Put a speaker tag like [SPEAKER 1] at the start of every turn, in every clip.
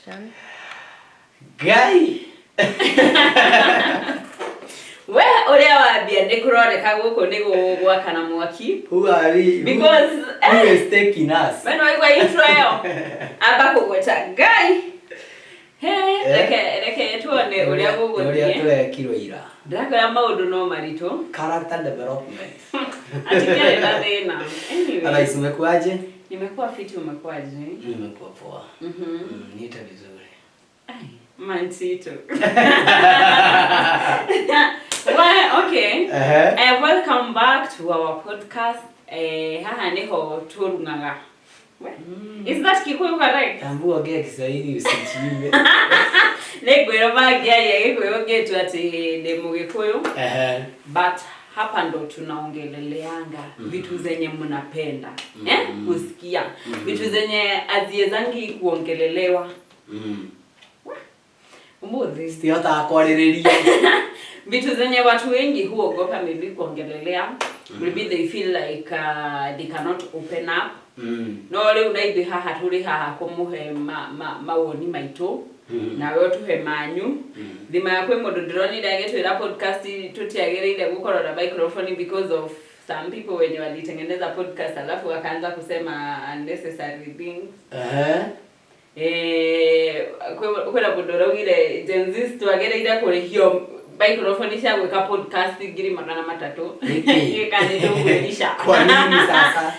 [SPEAKER 1] Production.
[SPEAKER 2] Ngai.
[SPEAKER 3] We ũrĩa wambia nĩ kũroneka gũkũ nĩ gũgwakana mwaki.
[SPEAKER 2] Who are we?
[SPEAKER 3] Because
[SPEAKER 2] Who is taking us?
[SPEAKER 3] We nĩwaigua intro ĩyo? Amba kũgweta Ngai. He, reke tuone ũrĩa
[SPEAKER 2] Ũrĩa
[SPEAKER 3] gũgũthiĩ.
[SPEAKER 2] tũrekirwo ira.
[SPEAKER 3] Ndĩrakwĩra maũndũ no maritũ.
[SPEAKER 2] Character development.
[SPEAKER 3] Atikĩrĩ na thĩna. Anyway.
[SPEAKER 2] Otherwise umekuaje?
[SPEAKER 3] Nimekuwa fiti, umekuwaje?
[SPEAKER 2] Nimekuwa poa. Niite vizuri.
[SPEAKER 3] Ai, Mantito. Well, okay.
[SPEAKER 2] Ehe.
[SPEAKER 3] Welcome back to our podcast. Haha niho turung'aga. Is that Kikuyu correct?
[SPEAKER 2] Tambua ongea Kiswahili usichimbe.
[SPEAKER 3] Nĩ ngwĩrwo mangĩaria Gĩkũyũ ngĩtua atĩ ndĩ Mũgĩkũyũ.
[SPEAKER 2] Ehe.
[SPEAKER 3] But hapa ndo tunaongeleleanga vitu zenye mnapenda kusikia, vitu zenye aziezangi kuongelelewa. Umuthi
[SPEAKER 2] Sitihotaga kwarĩrĩria.
[SPEAKER 3] Vitu zenye watu wengi huogopa maybe kuongelelea, maybe they feel like they cannot open up. No rĩu na ithuĩ haha tũrĩ haha kũmũhe mawoni maitũ, nawe ũtũhe manyu. Thima ya kwĩ mũndũ ndĩronire agĩtwĩra podcast tũtiagĩrĩire gũkorwo na microphone because of some people wenye walitengeneza podcast alafu wakaanza kusema unnecessary things.
[SPEAKER 2] Ehe.
[SPEAKER 3] Kwĩna mũndũ ũraugire Gen Z twagĩrĩire kũrĩhio microphone cia gwĩka podcast 300,000.
[SPEAKER 2] Nĩkĩ?
[SPEAKER 3] Kana nĩ tũkwĩrica.
[SPEAKER 2] Kwa nini sasa?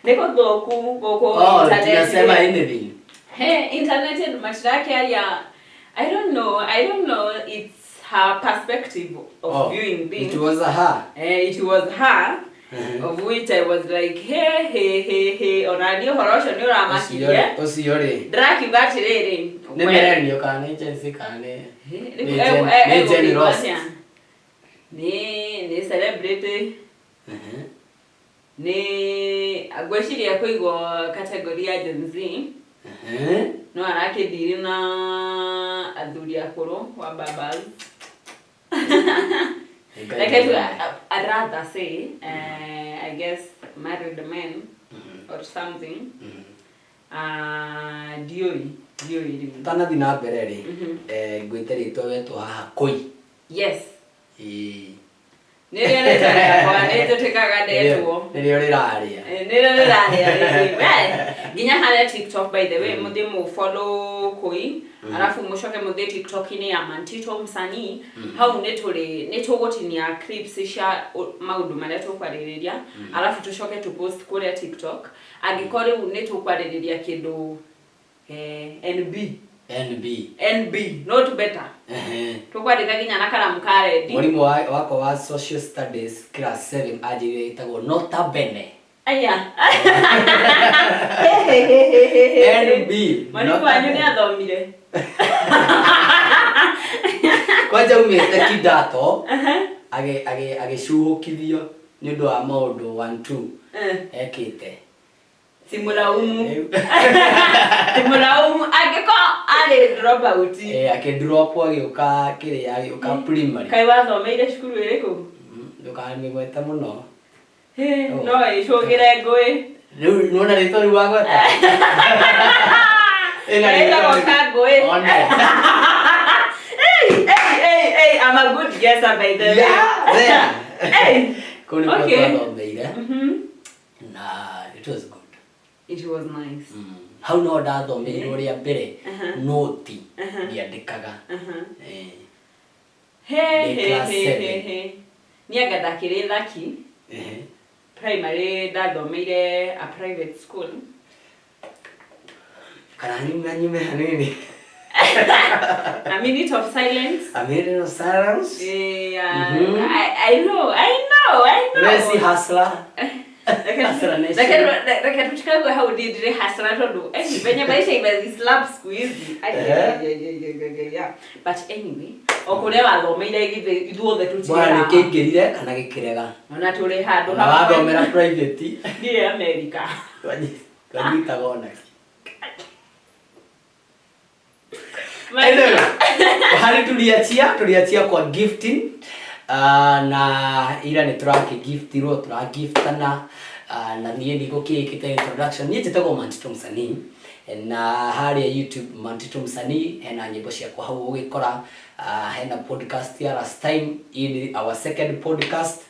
[SPEAKER 3] Nĩ gũthũku gũkũ
[SPEAKER 2] Oh,
[SPEAKER 3] internet.
[SPEAKER 2] Tunasema anything.
[SPEAKER 3] He, internet andũ matirakĩaria. I don't know, I don't know, it's her perspective of
[SPEAKER 2] Oh,
[SPEAKER 3] viewing things.
[SPEAKER 2] it was a her.
[SPEAKER 3] It was her, of which I was like, "Hey, hey, hey, hey." Ona niĩ ũhoro ũcio nĩ ũramakirie.
[SPEAKER 2] Ũcio rĩ.
[SPEAKER 3] Ndĩrakiuga atĩrĩrĩ,
[SPEAKER 2] Nĩ millennial kana nĩ Gen Z kana nĩ
[SPEAKER 3] rĩu
[SPEAKER 2] nĩ nĩ Gen
[SPEAKER 3] egũkĩigua
[SPEAKER 2] Ross?
[SPEAKER 3] atĩa? Nĩ celebrity.
[SPEAKER 2] Ehe.
[SPEAKER 3] Nĩ ngwĩciria kũigwo category ya Gen Z.
[SPEAKER 2] Ehe.
[SPEAKER 3] No arakĩthiri na athuri akũrũ wa babas.
[SPEAKER 2] Ngai
[SPEAKER 3] Like
[SPEAKER 2] nĩ
[SPEAKER 3] I'd rather say, I guess married men or something. Ndiũĩ, ndiũĩ rĩu.
[SPEAKER 2] Tũtanathiĩ na mbere rĩ, ngwĩte rĩtwa wetwo haha Kũi.
[SPEAKER 3] Yes.
[SPEAKER 2] Ĩĩ.
[SPEAKER 3] Nĩrĩo rĩtwa rĩakwa, nĩ njũtĩkaga ndetwo.
[SPEAKER 2] Nĩrĩo rĩrarĩa.
[SPEAKER 3] Nĩrĩo rĩrarĩa rĩrĩ. We, nginya harĩa TikTok, by the way, mũthiĩ mũ follow Kũi, alafu mũcoke mũthiĩ TikTok-inĩ ya Mantito msanii. Hau nĩ tũrĩ nĩ tũgũtinia clips cia maũndũ marĩa tũkwarĩrĩria, alafu tũcoke tũ post kũrĩa TikTok. Angĩkorwo rĩu nĩ tũkwarĩrĩria kĩndũ NB.
[SPEAKER 2] NB.
[SPEAKER 3] NB, not better.
[SPEAKER 2] Ehe.
[SPEAKER 3] Tũkwandĩka nginya na karamu ka red.
[SPEAKER 2] Mwalimu wakwa wa social studies class 7 anjĩrire ĩtagwo nota bene.
[SPEAKER 3] Aya.
[SPEAKER 2] NB.
[SPEAKER 3] Mwalimu wanyu nĩ athomire?
[SPEAKER 2] Kwanja umĩte kidato agĩcuhũkithio nĩ ũndũ wa maũndũ 1 2 ekĩte.
[SPEAKER 3] Simulaumu.
[SPEAKER 2] Rĩu-
[SPEAKER 3] Simulaumu angĩkorwo arĩ drop out.
[SPEAKER 2] Akĩndrop agĩũka kĩrĩa, agĩũka primary.
[SPEAKER 3] Kaĩ wathomeire cukuru ĩrĩkũ?
[SPEAKER 2] Ndũkamĩgwete mũno.
[SPEAKER 3] Hĩ,
[SPEAKER 2] Oh.
[SPEAKER 3] no ĩcũgĩre ngũĩ.
[SPEAKER 2] Rĩu nĩwona rĩtwa rĩu wagweta. Ĩna rĩtwa
[SPEAKER 3] Ĩtagwo
[SPEAKER 2] rĩu.
[SPEAKER 3] Kangũĩ.
[SPEAKER 2] One.
[SPEAKER 3] Hey, hey, hey, hey, I'm a good guesser, by the way.
[SPEAKER 2] Yeah, there.
[SPEAKER 3] Hey.
[SPEAKER 2] Kũu nĩkuo twathomeire. Na it was good.
[SPEAKER 3] It was nice.
[SPEAKER 2] Hau no ndathomeirwo rĩa mbere noti ngĩandĩkaga.
[SPEAKER 3] He,
[SPEAKER 2] Ndĩ
[SPEAKER 3] he,
[SPEAKER 2] class
[SPEAKER 3] he,
[SPEAKER 2] seven.
[SPEAKER 3] he, he. Niĩ anga ndakĩrĩ thaki.
[SPEAKER 2] Ehe.
[SPEAKER 3] Primary ndathomeire a private school.
[SPEAKER 2] Kana nyume nyume hanini.
[SPEAKER 3] A minute of silence.
[SPEAKER 2] A minute of silence.
[SPEAKER 3] Yeah, I know, I know, I know.
[SPEAKER 2] Messi hustler. Hustler nation.
[SPEAKER 3] Reke tutikague hau ndiĩ ndĩrĩ hasara tondũ venye maisha imezislap siku hizi. Ai, ai, ai, ai, ai, ai, ai. But anyway, o kũrĩa wathomeire githĩ ithuothe tũtirĩ
[SPEAKER 2] Bwana
[SPEAKER 3] haha?
[SPEAKER 2] nĩkĩingĩrire kana gĩkĩrega?
[SPEAKER 3] Ona tũrĩ handũ
[SPEAKER 2] Ona wathomera private.
[SPEAKER 3] Ndirĩ America.
[SPEAKER 2] Twanyitaga onaki. Anyway, harĩ tuliachia kwa gifting, na ira nĩ tũrakĩgiftirwo, tũragiftana, na niĩ ndigũkĩĩkĩte introduction. Niĩ njĩtagwo Mantito msanii. Na harĩa YouTube Mantito Msanii hena nyĩmbo ciakwa hau ũgĩkora. Hena podcast ya last time, hii ni our second podcast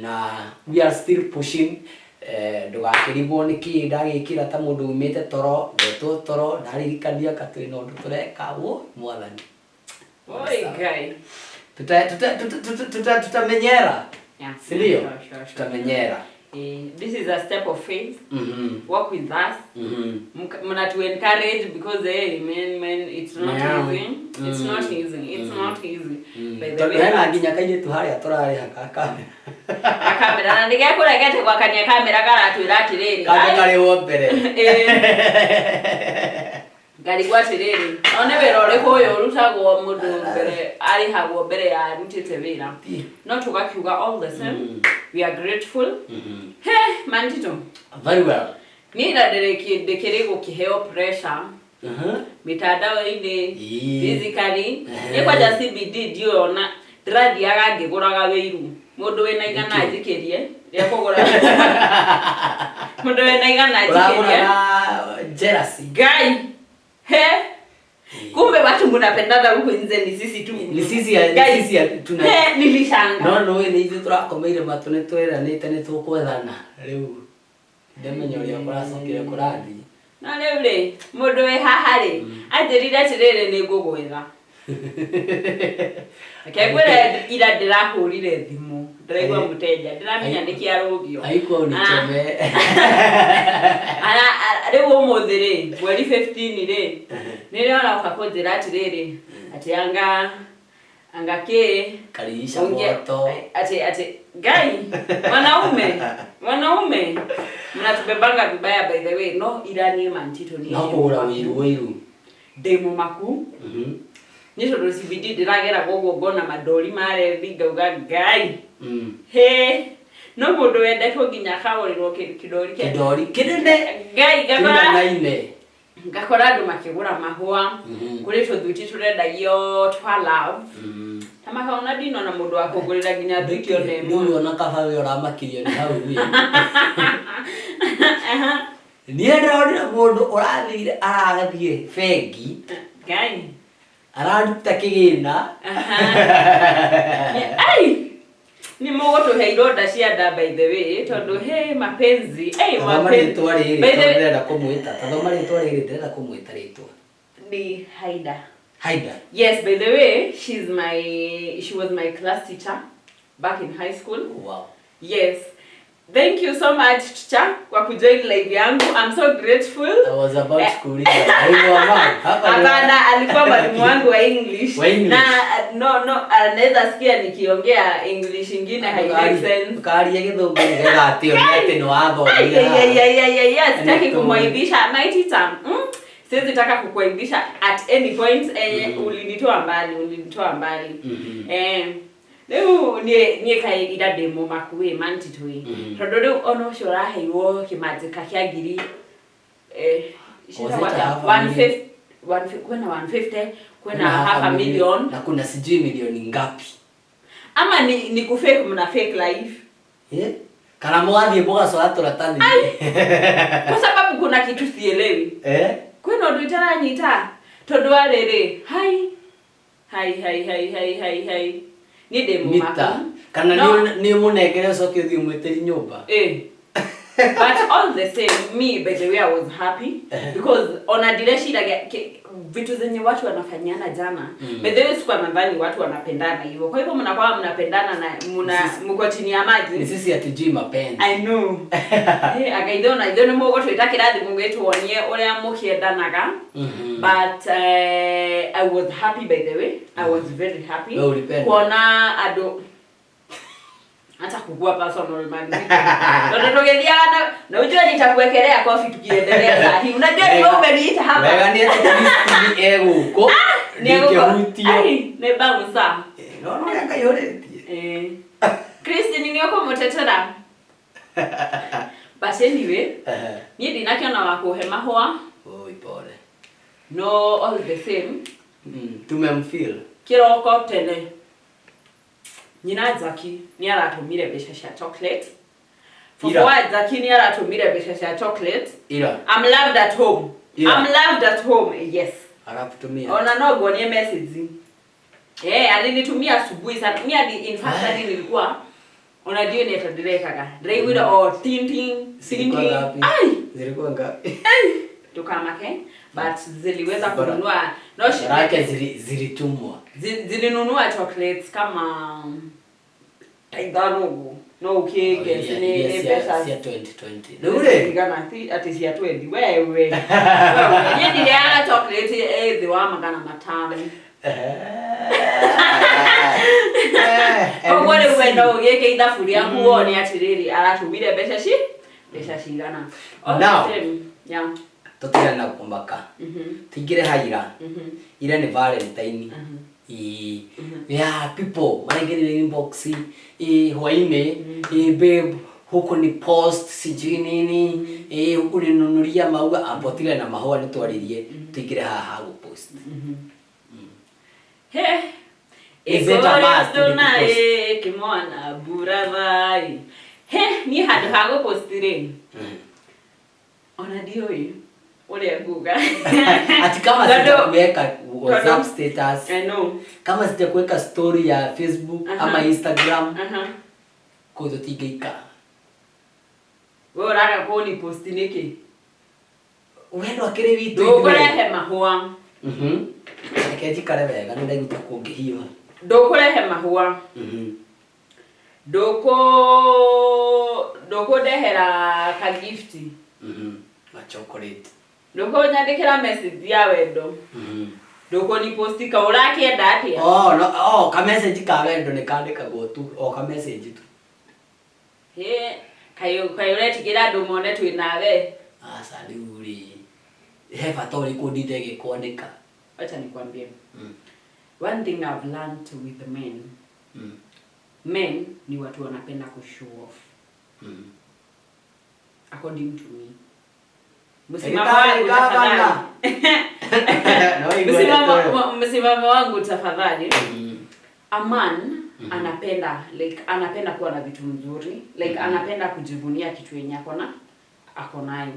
[SPEAKER 2] na we are still pushing. Ndũgakĩrigwo nĩ kĩ ndagĩkĩra ta mũndũ umĩte toro, ndetwo toro, ndaririkania ka twĩna ũndũ tũreka wo mwathani.
[SPEAKER 3] Oi Ngai.
[SPEAKER 2] Tutamenyera.
[SPEAKER 3] Yeah.
[SPEAKER 2] Si ndio?
[SPEAKER 3] Sure.
[SPEAKER 2] Tutamenyera.
[SPEAKER 3] This is a step of faith. Work with us. Mna to encourage because hey, man, man, it's not easy. It's not easy. It's not easy. By the
[SPEAKER 2] Tondũ
[SPEAKER 3] way,
[SPEAKER 2] hena nginya kairĩtu harĩa tũrarĩha ka kamera.
[SPEAKER 3] Kamera na nĩgekũregete gwakania kamera karatwĩra atĩrĩrĩ.
[SPEAKER 2] Kanja
[SPEAKER 3] "Ai,
[SPEAKER 2] karĩhwo mbere.
[SPEAKER 3] Ngarigwo atĩrĩrĩ, one wĩra ũrĩkũ ũyũ ũrutagwo mũndũ mbere arĩhagwo mbere ya arutĩte wĩra. No tũgakiuga all the same, we are grateful. He, Mantito.
[SPEAKER 2] Very well.
[SPEAKER 3] Niĩ ira ndĩkĩrĩ gũkĩheo pressure mitandao-inĩ, physically. Niĩ kwanja CBD ndiũĩ ona ndĩrathiaga ngĩgũraga wĩiru. Mũndũ wĩna igana
[SPEAKER 2] Nĩkĩ?
[SPEAKER 3] anjikĩrie rĩa kũgũra. Mũndũ wĩna igana anjikĩrie.
[SPEAKER 2] Ũragũraga jealousy.
[SPEAKER 3] Ngai. He. Kumbe watu mnapendana huku nje ni sisi tu.
[SPEAKER 2] Ni sisi ya- ni
[SPEAKER 3] Ngai.
[SPEAKER 2] sisi ya- tuna
[SPEAKER 3] He, nilishanga.
[SPEAKER 2] No nĩ nĩ ithuĩ tũrakomeire matũ nĩ twĩranĩte nĩ tũkwethana rĩu ndamenya ũrĩa kũracokire kũrathiĩ.
[SPEAKER 3] Na rĩu rĩ, mũndũ wĩ haha rĩ, anjĩrire atĩrĩrĩ nĩ ngũgwetha. Reke ngwĩre ira ndĩrahũrire thimũ, ndĩraigua mũteja, ndĩramenya nĩkĩ arũgio.
[SPEAKER 2] Haikuwa unichome.
[SPEAKER 3] Rĩu ũmũthĩ rĩ, mweri 15 rĩ, nĩrĩo aroka kũnjĩra atĩrĩrĩ, atĩ anga kĩ,
[SPEAKER 2] Kariisha
[SPEAKER 3] Unge-
[SPEAKER 2] moto.
[SPEAKER 3] ati Ngai, wanaume mnatubebanga vibaya by the way. No ira niĩ Mantito niĩ
[SPEAKER 2] No kũgũra wĩiru wĩiru.
[SPEAKER 3] Ndĩ mũmaku. Niĩ tondũ CBD ndĩragera koguo ngona mandori marethi ngauga Ngai. He, no mũndũ wendetwo nginya akagũrĩrwo kĩndori kĩa
[SPEAKER 2] Kĩndori kĩnene.
[SPEAKER 3] Ngai, ngakora
[SPEAKER 2] Kĩiganaine.
[SPEAKER 3] ngakora andũ makĩgũra mahũa. Kũrĩ tũthuti tũrendagio twa love. Ta makaona ndinona mũndũ wa kũngũrĩra nginya thuti ona ĩmwe.
[SPEAKER 2] Rĩu ona kaba we ũramakirio nĩ hau ĩ. Niĩ ndĩronire mũndũ ũrathire arathiĩ bengi.
[SPEAKER 3] Ngai.
[SPEAKER 2] Araruta kĩgĩna.
[SPEAKER 3] Ai! Ni mũgũtũhe ironda cia nda by the way, tondũ he mapenzi. Ei,
[SPEAKER 2] Tathoma
[SPEAKER 3] mapenzi.
[SPEAKER 2] rĩtwa rĩrĩ,
[SPEAKER 3] By the
[SPEAKER 2] tondũ
[SPEAKER 3] way,
[SPEAKER 2] ndĩrenda kũmwĩta. Tathoma rĩtwa rĩrĩ, ndĩrenda kũmwĩta rĩtwa.
[SPEAKER 3] Ni Haida.
[SPEAKER 2] Haida.
[SPEAKER 3] Yes, by the way, she was my class teacher back in high school.
[SPEAKER 2] Wow.
[SPEAKER 3] Yes. Thank you so much teacher kwa kujoin live yangu. I'm so grateful.
[SPEAKER 2] I was about kuuliza. Alikuwa mama. Hapa ni
[SPEAKER 3] Hapana, alikuwa mwalimu wangu wa English.
[SPEAKER 2] Wa English.
[SPEAKER 3] Na no, anaweza sikia nikiongea English ingine hai make sense.
[SPEAKER 2] Ukaria gĩthũngũ nĩgetha atĩ one atĩ nĩ wathomire.
[SPEAKER 3] Ai, ai, ai, ai, ai, ai, sitaki
[SPEAKER 2] Nĩ tũĩ.
[SPEAKER 3] kumwaibisha my teacher. Siwezi taka kukuaibisha at any point. Ulinitoa mbali, ulinitoa mbali. Rĩu niĩ kaĩ ira ndĩ mũmaku ĩ Mantito ĩ. Tondũ rĩu ona ũcio ũraheirwo kĩmanjĩka kĩa ngiri,
[SPEAKER 2] Was it a half a
[SPEAKER 3] one
[SPEAKER 2] million?
[SPEAKER 3] Kwĩna 150, kwĩna half a million.
[SPEAKER 2] Na kuna sijui milioni ngapi.
[SPEAKER 3] Ama ni kufake, mna fake life.
[SPEAKER 2] Kana mũgathiĩ mũgacora tũratathi.
[SPEAKER 3] Kwa sababu kuna kitu sielewi. Kwĩna ũndũ itaranyita. Tondũ wa rĩrĩ, hai. Hai, hai, hai, hai, hai, hai. Niĩ ndĩ mũmaku.
[SPEAKER 2] Mita. Kana
[SPEAKER 3] No.
[SPEAKER 2] nĩ ũmũnengere ũcoke ũthiĩ ũmwĩtĩri nyũmba.
[SPEAKER 3] But all the same, me by the way I was happy because ona ndireciragia vitu zenye watu wanafanyana jana. By the way sikuwa nadhani watu wanapendana hivyo. Kwa hivyo mnakuwa mnapendana na mko chini ya maji.
[SPEAKER 2] Ni sisi hatujui mapenzi.
[SPEAKER 3] I know. Akaithe ona ithe nĩ mũgũtwĩta kĩrathi mũgĩtuonie ũrĩa mũkĩendanaga. But I was happy by the way. I was very happy.
[SPEAKER 2] Wewe ulipenda?
[SPEAKER 3] Kuona andũ hata kukua personal man. Ndio tũgĩthiaga na ujue nitakuwekelea kofi tukiendelea saa hii. Unajua ni wewe umeniita hapa.
[SPEAKER 2] Wega nĩ atĩ Kristi nĩ egũkũ.
[SPEAKER 3] Nĩ egũkũ.
[SPEAKER 2] Ndingĩhutio.
[SPEAKER 3] Ai, nĩ bouncer.
[SPEAKER 2] No, no, ũrĩa kaihũrĩtie.
[SPEAKER 3] Christine nĩ ũkũmũtetera. But anyway, niĩ ndinakĩona wa kũhe mahũa.
[SPEAKER 2] Oi, pole.
[SPEAKER 3] No, all the same.
[SPEAKER 2] Tumemfeel.
[SPEAKER 3] Kĩroko tene. Nyina Jackie nĩ aratũmire mbeca cia chocolate. Baba
[SPEAKER 2] Ira.
[SPEAKER 3] wa Jackie nĩ aratũmire mbeca cia chocolate.
[SPEAKER 2] Ira.
[SPEAKER 3] I'm loved at home.
[SPEAKER 2] Yeah.
[SPEAKER 3] I'm loved at home, yes.
[SPEAKER 2] Akakutumia.
[SPEAKER 3] Ona no nguonie message. Eh, alinitumia asubuhi sana. Mimi hadi, in fact, hadi nilikuwa, unajua ni atandirekaga. Ndiraiguire o tin tin tin
[SPEAKER 2] Zilikuwa
[SPEAKER 3] tin.
[SPEAKER 2] ngapi?
[SPEAKER 3] Ai,
[SPEAKER 2] Zilikuwa ngapi?
[SPEAKER 3] tukamake, but ziliweza
[SPEAKER 2] Bora.
[SPEAKER 3] kununua no she,
[SPEAKER 2] Baraka zilitumwa.
[SPEAKER 3] Zilinunua chocolates kama ta ithano ũguo, no ũkĩnge nĩ mbeca
[SPEAKER 2] Cia 2020. Rĩu rĩ,
[SPEAKER 3] cigana atĩ cia 20. Wewe wewe, niĩ ndirĩaga chocolate ĩ thĩ wa 500. Koguo rĩu we no ũgĩke ithabu rĩaku wone atĩrĩrĩ, aratũmire mbeca cigana. All the
[SPEAKER 2] Now.
[SPEAKER 3] same, yeah.
[SPEAKER 2] Tũtigane na kũmaka. Tũingĩre haira. Ira nĩ Valentine. Ĩĩ. Yeah, people maraingĩrire inbox hwainĩ, "Babe, huku ni post sijui nini, huku ninunulia maua." Ambo tigane na mahũa, nĩ twaririe. Tũingĩre haha ha gũpost.
[SPEAKER 3] He.
[SPEAKER 2] Is it a must to
[SPEAKER 3] Ĩkoretwo
[SPEAKER 2] post?
[SPEAKER 3] Kĩmwana burathai. He, niĩ handũ ha gũpost rĩ, ona ndiũĩ ũrĩa nguga.
[SPEAKER 2] Ati kama sijakuweka WhatsApp status,
[SPEAKER 3] I know.
[SPEAKER 2] kama sijakuweka story ya Facebook ama Instagram, kũu tũtingĩikara.
[SPEAKER 3] We ũraga kũni post nĩkĩ?
[SPEAKER 2] Wendo akĩrĩ witũ ithuĩ.
[SPEAKER 3] Ndũkũrehe mahũa.
[SPEAKER 2] Reke njikare wega, nĩ ndaigua ta kũngĩhiũha.
[SPEAKER 3] Ndũkũrehe mahũa. Ndũkũndehera ka gift.
[SPEAKER 2] Ma chocolate.
[SPEAKER 3] Ndũkũnyandĩkĩra message ya wendo. Ndũkũni post, ka ũrakĩenda atĩa?
[SPEAKER 2] Oh, no, oh, ka message ka wendo nĩ kandĩkagwo tu, o ka message tu.
[SPEAKER 3] Hĩ, kaĩ ũretigĩra andũ mone twĩ nawe?
[SPEAKER 2] Aca, rĩu rĩ, he bata ũrĩkũ ndinde gĩkwandĩka?
[SPEAKER 3] Wacha nikwambie. One thing I've learned with men, men ni watu wanapenda kushow off. According to me. Msimamo
[SPEAKER 2] Daktari
[SPEAKER 3] wangu
[SPEAKER 2] gavana.
[SPEAKER 3] tafadhali.
[SPEAKER 2] No, igue ndeto ĩyo.
[SPEAKER 3] Msimamo wangu tafadhali. A man anapenda, like, anapenda kuwa na vitu mzuri, like anapenda kujivunia kitu yenye ako nayo.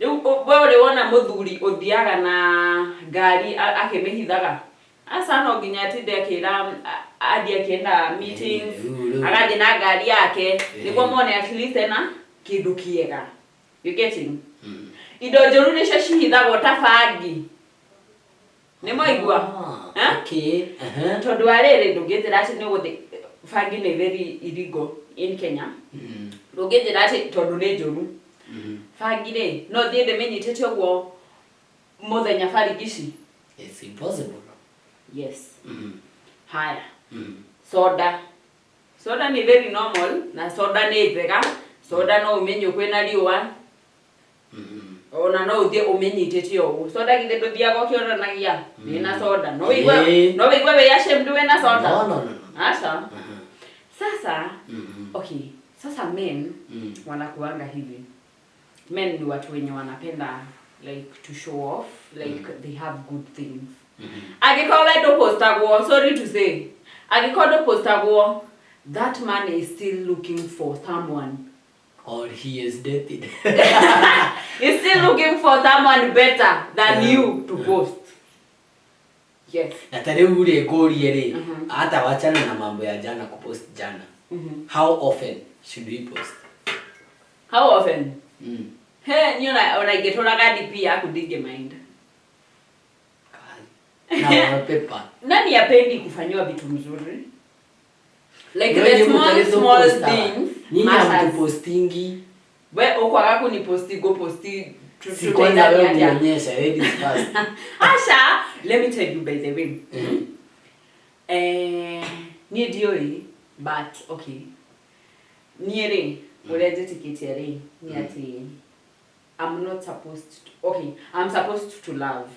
[SPEAKER 3] Rĩu we ũrĩ wona mũthuri ũthiaga na ngari akĩmĩhithaga? Aca, no nginya atinde akĩra athiĩ akĩenda meetings,
[SPEAKER 2] Rĩu.
[SPEAKER 3] agathiĩ na ngari yake nĩguo mone at least ena kĩndũ kĩega. You getting? Indo njũru nĩcio cihithagwo ta bangi, nĩ mwaigua?
[SPEAKER 2] Ah,
[SPEAKER 3] Eh?
[SPEAKER 2] okay.
[SPEAKER 3] Tondũ wa rĩrĩ, ndũngĩnjĩra atĩ nĩ ũgũthiĩ, bangi nĩ very illegal in Kenya. Ndũngĩnjĩra atĩ tondũ nĩ njũru, bangi rĩ, no thiĩ ndĩmĩnyitĩte ũguo mũthenya barigici?
[SPEAKER 2] It's impossible.
[SPEAKER 3] Yes. Haya, soda, soda ni very normal, na soda nĩ njega. Soda no ũmĩnyue kwĩna riũa, ona no ũthiĩ ũmĩnyitĩte ũguo. Soda githĩ ndũthiaga ũkĩonanagia wĩna soda? No wĩigue no wĩigue wĩ ashamed wĩna soda?
[SPEAKER 2] No, no, no, no.
[SPEAKER 3] Aca. Sasa, okay, sasa men wanakuanga hivi. Men ni watu wenye wanapenda, like, to show off, like they have good things. Angĩkorwo we ndũpostagwo, sorry to say, angĩkorwo ndũpostagwo, that man is still looking for someone.
[SPEAKER 2] Or he is dated.
[SPEAKER 3] He's still looking for someone better than you to post, yes.
[SPEAKER 2] Na ta rĩu rĩ, ngũrie rĩ, hata wachana na mambo ya jana, kupost jana. How often should we post?
[SPEAKER 3] How often? He, niĩ ona ingĩtũraga DP yaku ndingĩ mind.
[SPEAKER 2] Kai. Na wallpaper.
[SPEAKER 3] Nani apendi kufanyiwa vitu mzuri? Like
[SPEAKER 2] No,
[SPEAKER 3] the
[SPEAKER 2] nyinyi
[SPEAKER 3] small
[SPEAKER 2] mũtarĩ
[SPEAKER 3] small
[SPEAKER 2] tũpostaga.
[SPEAKER 3] things
[SPEAKER 2] Nyinyi
[SPEAKER 3] matters.
[SPEAKER 2] hamtupostingi.
[SPEAKER 3] We ukwaga kuniposti, go posti.
[SPEAKER 2] Si kwanza wewe unionyeshe, ladies first.
[SPEAKER 3] Asha, let me tell you, by the way, niĩ ndiũĩ, but okay, niĩ rĩ, ũrĩa njĩtĩkĩtie rĩ, nĩ atĩ I'm not supposed to, okay, I'm supposed to love,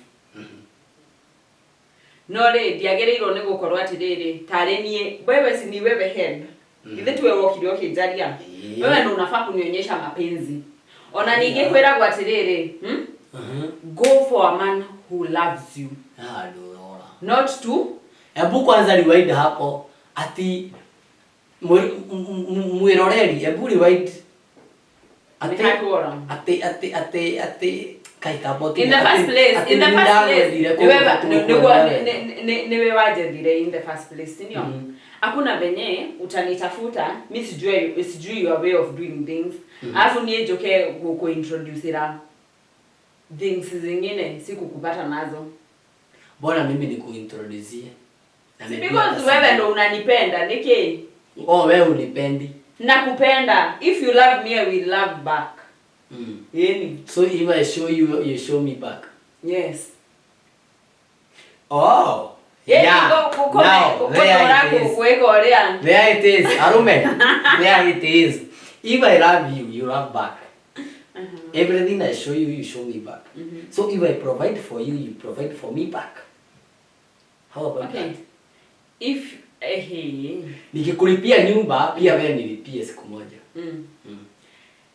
[SPEAKER 3] no rĩ, ndiagĩrĩirwo nĩ gũkorwo atĩrĩrĩ, tarĩ niĩ, wewe si ni wewe head, githĩ tuwe wokire ũkĩnjaria?
[SPEAKER 2] Ĩĩ.
[SPEAKER 3] Wewe ndo unafaa kunionyesha mapenzi. Ona ningĩ kwĩragwo atĩrĩrĩ, Go for a man who loves you,
[SPEAKER 2] Ah, ndũrora.
[SPEAKER 3] not to
[SPEAKER 2] Hebu kwanza rewind hapo, ati mwĩroreri, hebu rewind. Ati
[SPEAKER 3] Nĩhakuora.
[SPEAKER 2] ati ati ati ati
[SPEAKER 3] In the first place, in the first place, niwe wajethire in the first place, sindio? Hakuna venye utanitafuta mi sijui your way of doing things, alafu niĩ njoke gũkũintroducera things zingine sikukupata nazo.
[SPEAKER 2] Mbona mimi nikuintroducie? Na
[SPEAKER 3] Si
[SPEAKER 2] maybe
[SPEAKER 3] because
[SPEAKER 2] hata
[SPEAKER 3] wewe
[SPEAKER 2] sijui.
[SPEAKER 3] Ndo unanipenda niki.
[SPEAKER 2] Oh, wewe unipendi.
[SPEAKER 3] Nakupenda. If you love me, I will love back. Yani.
[SPEAKER 2] So if I show you, you show me back?
[SPEAKER 3] Yes.
[SPEAKER 2] Oh.
[SPEAKER 3] Yeah,
[SPEAKER 2] Yeah. Now, there it is.
[SPEAKER 3] gwĩka ũrĩa.
[SPEAKER 2] There it is. Arume. There it is. If I love you, you love back. Everything I show you, you show me back. So if I provide for you, you provide for me back. How about that?
[SPEAKER 3] If eh
[SPEAKER 2] Nikikulipia nyumba, pia wewe nilipie siku moja.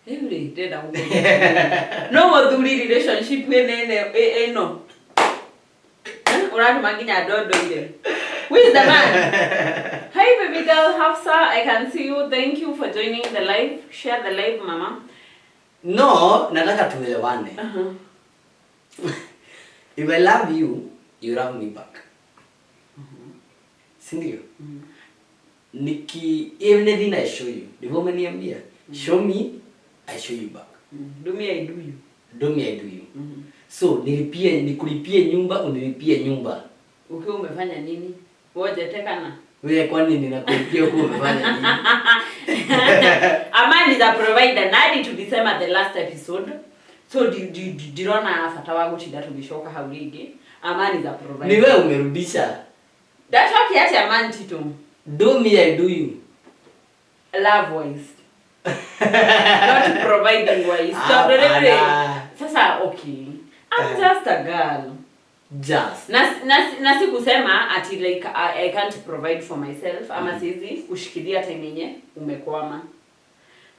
[SPEAKER 3] Rĩu rĩ, ndĩrenda gũkũria. No mũthuri relationship ĩno ĩno. Ũratũma nginya ndondoire. Who is the man? Hi baby girl Hafsa, I can see you. Thank you for joining the live. Share the live, mama.
[SPEAKER 2] No, nataka tuelewane. If I love you, you love me back. Si ndio? Niki anything I show you. Ndivyo umeniambia. Show me, I show you back.
[SPEAKER 3] Do me, I do you.
[SPEAKER 2] Do me, I do you. So nilipie, nikulipie nyumba, unilipie nyumba.
[SPEAKER 3] Ukiwa umefanya nini? Wojetekana.
[SPEAKER 2] Wewe kwani ninakulipia huko umefanya nini?
[SPEAKER 3] A man is a provider. Nadi tulisema the last episode. So ndirona bata wa gutinda tugicoka hau rĩngĩ. A man is a provider.
[SPEAKER 2] Ni wewe umerudisha.
[SPEAKER 3] Ndacokia atĩa man Tito?
[SPEAKER 2] Do me, I do you.
[SPEAKER 3] Love wise. Not providing wise. Tondũ rĩu rĩ,
[SPEAKER 2] Hapana.
[SPEAKER 3] sasa okay. I'm
[SPEAKER 2] Eh.
[SPEAKER 3] just a girl.
[SPEAKER 2] Just.
[SPEAKER 3] Na si kusema ati like I can't provide for myself ama siwezi kushikilia time yenye umekwama.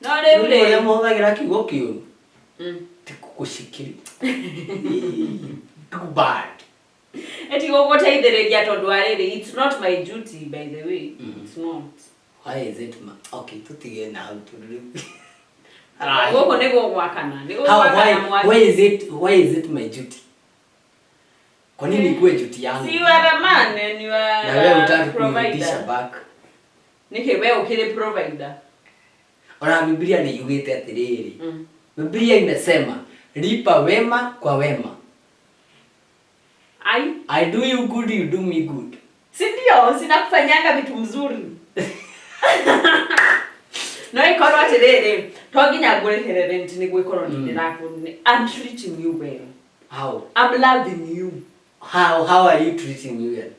[SPEAKER 3] No rĩu
[SPEAKER 2] Ũrĩa
[SPEAKER 3] rĩ.
[SPEAKER 2] mũhũthagĩra kiugo kĩũru. Ti gũgũcikiria. Too bad.
[SPEAKER 3] Eti gũgũteithĩrĩria tondũ wa rĩrĩ, it's not my duty, by the way. It's not.
[SPEAKER 2] Why is it ma okay, tutige na hau tondũ rĩu.
[SPEAKER 3] Gũkũ nĩ gũgwakana. Nĩ
[SPEAKER 2] How,
[SPEAKER 3] gũgwakana
[SPEAKER 2] why,
[SPEAKER 3] mwaki.
[SPEAKER 2] why is it my duty? Kwa nini ikuwe duty yangu?
[SPEAKER 3] Si you are a man and you are
[SPEAKER 2] Na wewe
[SPEAKER 3] a
[SPEAKER 2] hutaki kunirudisha
[SPEAKER 3] provider.
[SPEAKER 2] back.
[SPEAKER 3] Nĩkĩ we ũkĩrĩ provider?
[SPEAKER 2] Ona Biblia nĩ yugĩte atĩrĩrĩ. Biblia imesema lipa wema kwa wema.
[SPEAKER 3] Ai,
[SPEAKER 2] I do you good, you do me good.
[SPEAKER 3] Si ndio? Sinakufanyanga vitu mzuri. No ikorwo atĩrĩrĩ, to nginya ngũrĩhĩre rent nĩguo ĩkorwo nĩ ndĩrakũ. I'm treating you well.
[SPEAKER 2] How?
[SPEAKER 3] I'm loving you.
[SPEAKER 2] How are you treating me well?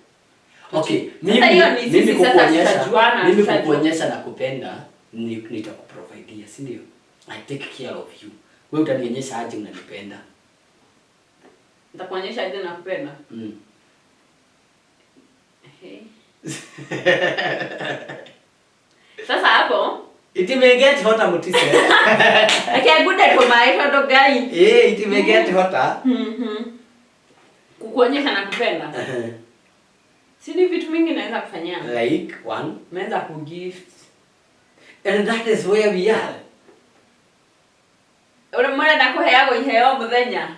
[SPEAKER 2] Okay,
[SPEAKER 3] Sasa
[SPEAKER 2] mimi
[SPEAKER 3] hiyo ni
[SPEAKER 2] mimi
[SPEAKER 3] sisi sasa
[SPEAKER 2] kukuonyesha
[SPEAKER 3] tutajuana,
[SPEAKER 2] mimi
[SPEAKER 3] tutajua.
[SPEAKER 2] kukuonyesha na kupenda nitakuprovidea, si ndio? I take care of you. Wewe utanionyesha aje unanipenda?
[SPEAKER 3] Nitakuonyesha aje nakupenda?
[SPEAKER 2] Mm.
[SPEAKER 3] Hey. Sasa hapo
[SPEAKER 2] It may get hotter, Mutise.
[SPEAKER 3] Reke tũmaĩ tondũ Ngai.
[SPEAKER 2] Eh, it may get hotter.
[SPEAKER 3] Kukuonyesha nakupenda. Si ni vitu mingi naweza kufanyia.
[SPEAKER 2] Like one.
[SPEAKER 3] Naweza kugift.
[SPEAKER 2] And that is where we are.
[SPEAKER 3] Ule mwana kuheagwo iheo muthenya.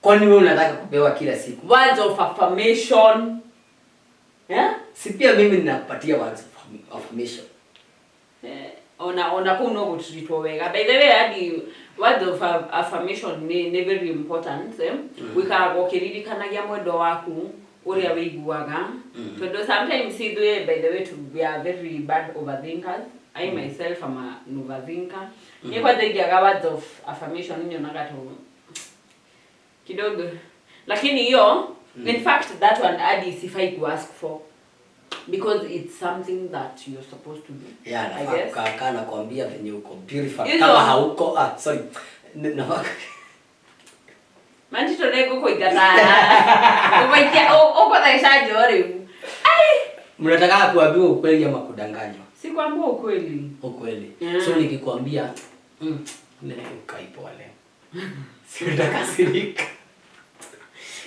[SPEAKER 2] Kwani wewe unataka kupewa kila siku?
[SPEAKER 3] Words of affirmation. Yeah?
[SPEAKER 2] Si pia mimi ninakupatia words of affirmation.
[SPEAKER 3] Eh, ona kuu no gũtreatwo wega. By the way, hadi words of affirmation nĩ very important, eh? Wĩikaraga ũkĩririkanagia mwendwa waku ũrĩa wĩiguaga, tondũ sometimes ithuĩ, by the way, we are very bad overthinkers. I myself am an overthinker. Niĩ kwanza ingĩaga words of affirmation nyonaga tu kidogo, lakini hiyo, in fact, that one hadi sifai ku ask for because it's something that you're supposed to do.
[SPEAKER 2] Yeah,
[SPEAKER 3] I
[SPEAKER 2] nafaa
[SPEAKER 3] guess.
[SPEAKER 2] kukaa kaa nakwambia venye uko beautiful.
[SPEAKER 3] Hizo-
[SPEAKER 2] Kama hauko, ah, sorry. Nafaa
[SPEAKER 3] Manjito nĩngũkũingata ũgũikia ũkũtheca njoo rĩu. Ai!
[SPEAKER 2] Mnataka kuambiwa ukweli ama kudanganywa?
[SPEAKER 3] Sikwambia ukweli.
[SPEAKER 2] Ukweli.
[SPEAKER 3] Mm.
[SPEAKER 2] So nikikwambia mimi ukai pole. Si utakasirika.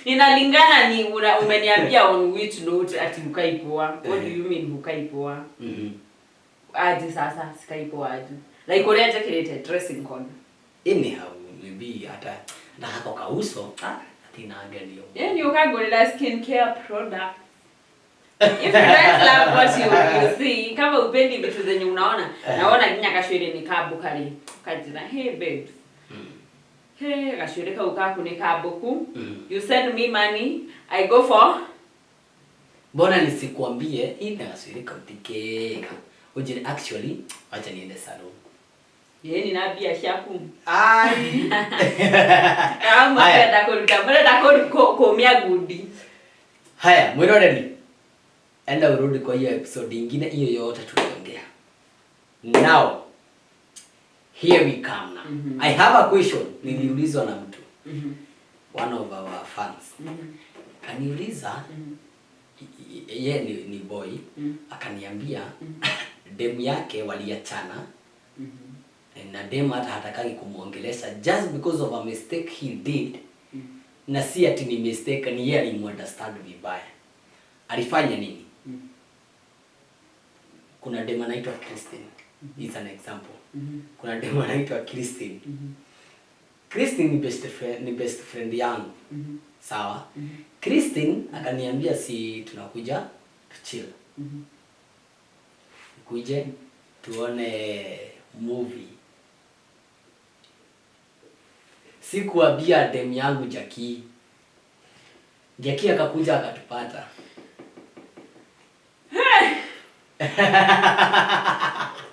[SPEAKER 3] Inalingana ni umeniambia on which note ati hukai poa. What do you mean hukai poa?
[SPEAKER 2] Mhm.
[SPEAKER 3] Aje sasa sikai poa aje? Like ũrĩa njĩkĩrĩte dressing code.
[SPEAKER 2] Anyhow, maybe hata Na hako kauso atinangenio.
[SPEAKER 3] Yani ukagurira skin care product. If you don't love what you see, kama upendi vitu zenye unaona, naona nginya gacwĩrĩ nĩ kambu karĩ. Kanjĩra, hey babes. Hey, gacwĩrĩ kau kaku nĩ kambuku. You send me money, I go for.
[SPEAKER 2] Mbona nisikuambie ina gacwĩrĩ kau ti kega, unjĩre actually wacha niende salon.
[SPEAKER 3] Yeni na mbia ciaku.
[SPEAKER 2] Ai.
[SPEAKER 3] Ah, mũrenda kũruta, mũrenda kũmia ngundi.
[SPEAKER 2] Haya, mwiroreri, enda urudi kwa hiyo episode ingine, hiyo yote tuliongea. Now here we come now. I have a question niliulizwa na mtu, one of our fans. Kaniuliza, ye ni boy, akaniambia demu yake waliachana na demu hata hatakagi kumuongelesha just because of a mistake he did, na si ati ni mistake, ni yeye alimuunderstand vibaya. Alifanya nini? Kuna demu anaitwa Christine. It's an example. Kuna demu anaitwa Christine. Christine ni best friend, ni best friend yangu. Sawa? Christine akaniambia, si tunakuja tuchill, kuje tuone movie. Sikuambia dem yangu Jackie. Jackie akakuja akatupata.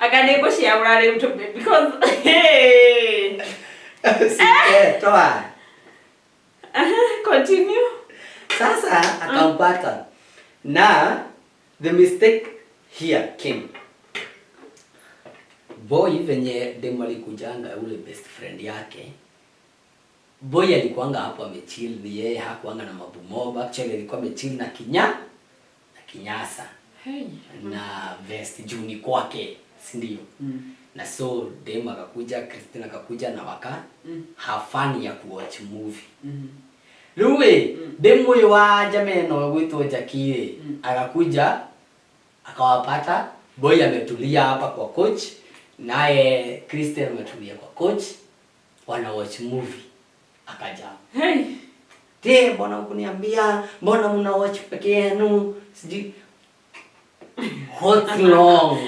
[SPEAKER 3] Akanĩngũciaũra rĩu because hey.
[SPEAKER 2] Toa.
[SPEAKER 3] Continue.
[SPEAKER 2] Sasa akampata. Na the mistake here came. Boy venye demu alikujanga ule best friend yake, boy alikuanga hapo amechill, ni yeye hakuanga na mabumob. Actually alikuwa amechill na kinyasa
[SPEAKER 3] Hey.
[SPEAKER 2] Na vest juu ni kwake, si ndio? Na so dem akakuja, Christine akakuja na waka have fun ya kuwatch movie. Rĩu ĩ, demu ũyũ wa jamaa ĩno gwĩtwo Jackie ĩ, akakuja akawapata boy ametulia hapa kwa couch, naye Christian ametulia kwa couch, wana watch movie, akaja.
[SPEAKER 3] Hey.
[SPEAKER 2] Te, mbona hukuniambia? Mbona mna watch peke yenu? Sijui. What's wrong?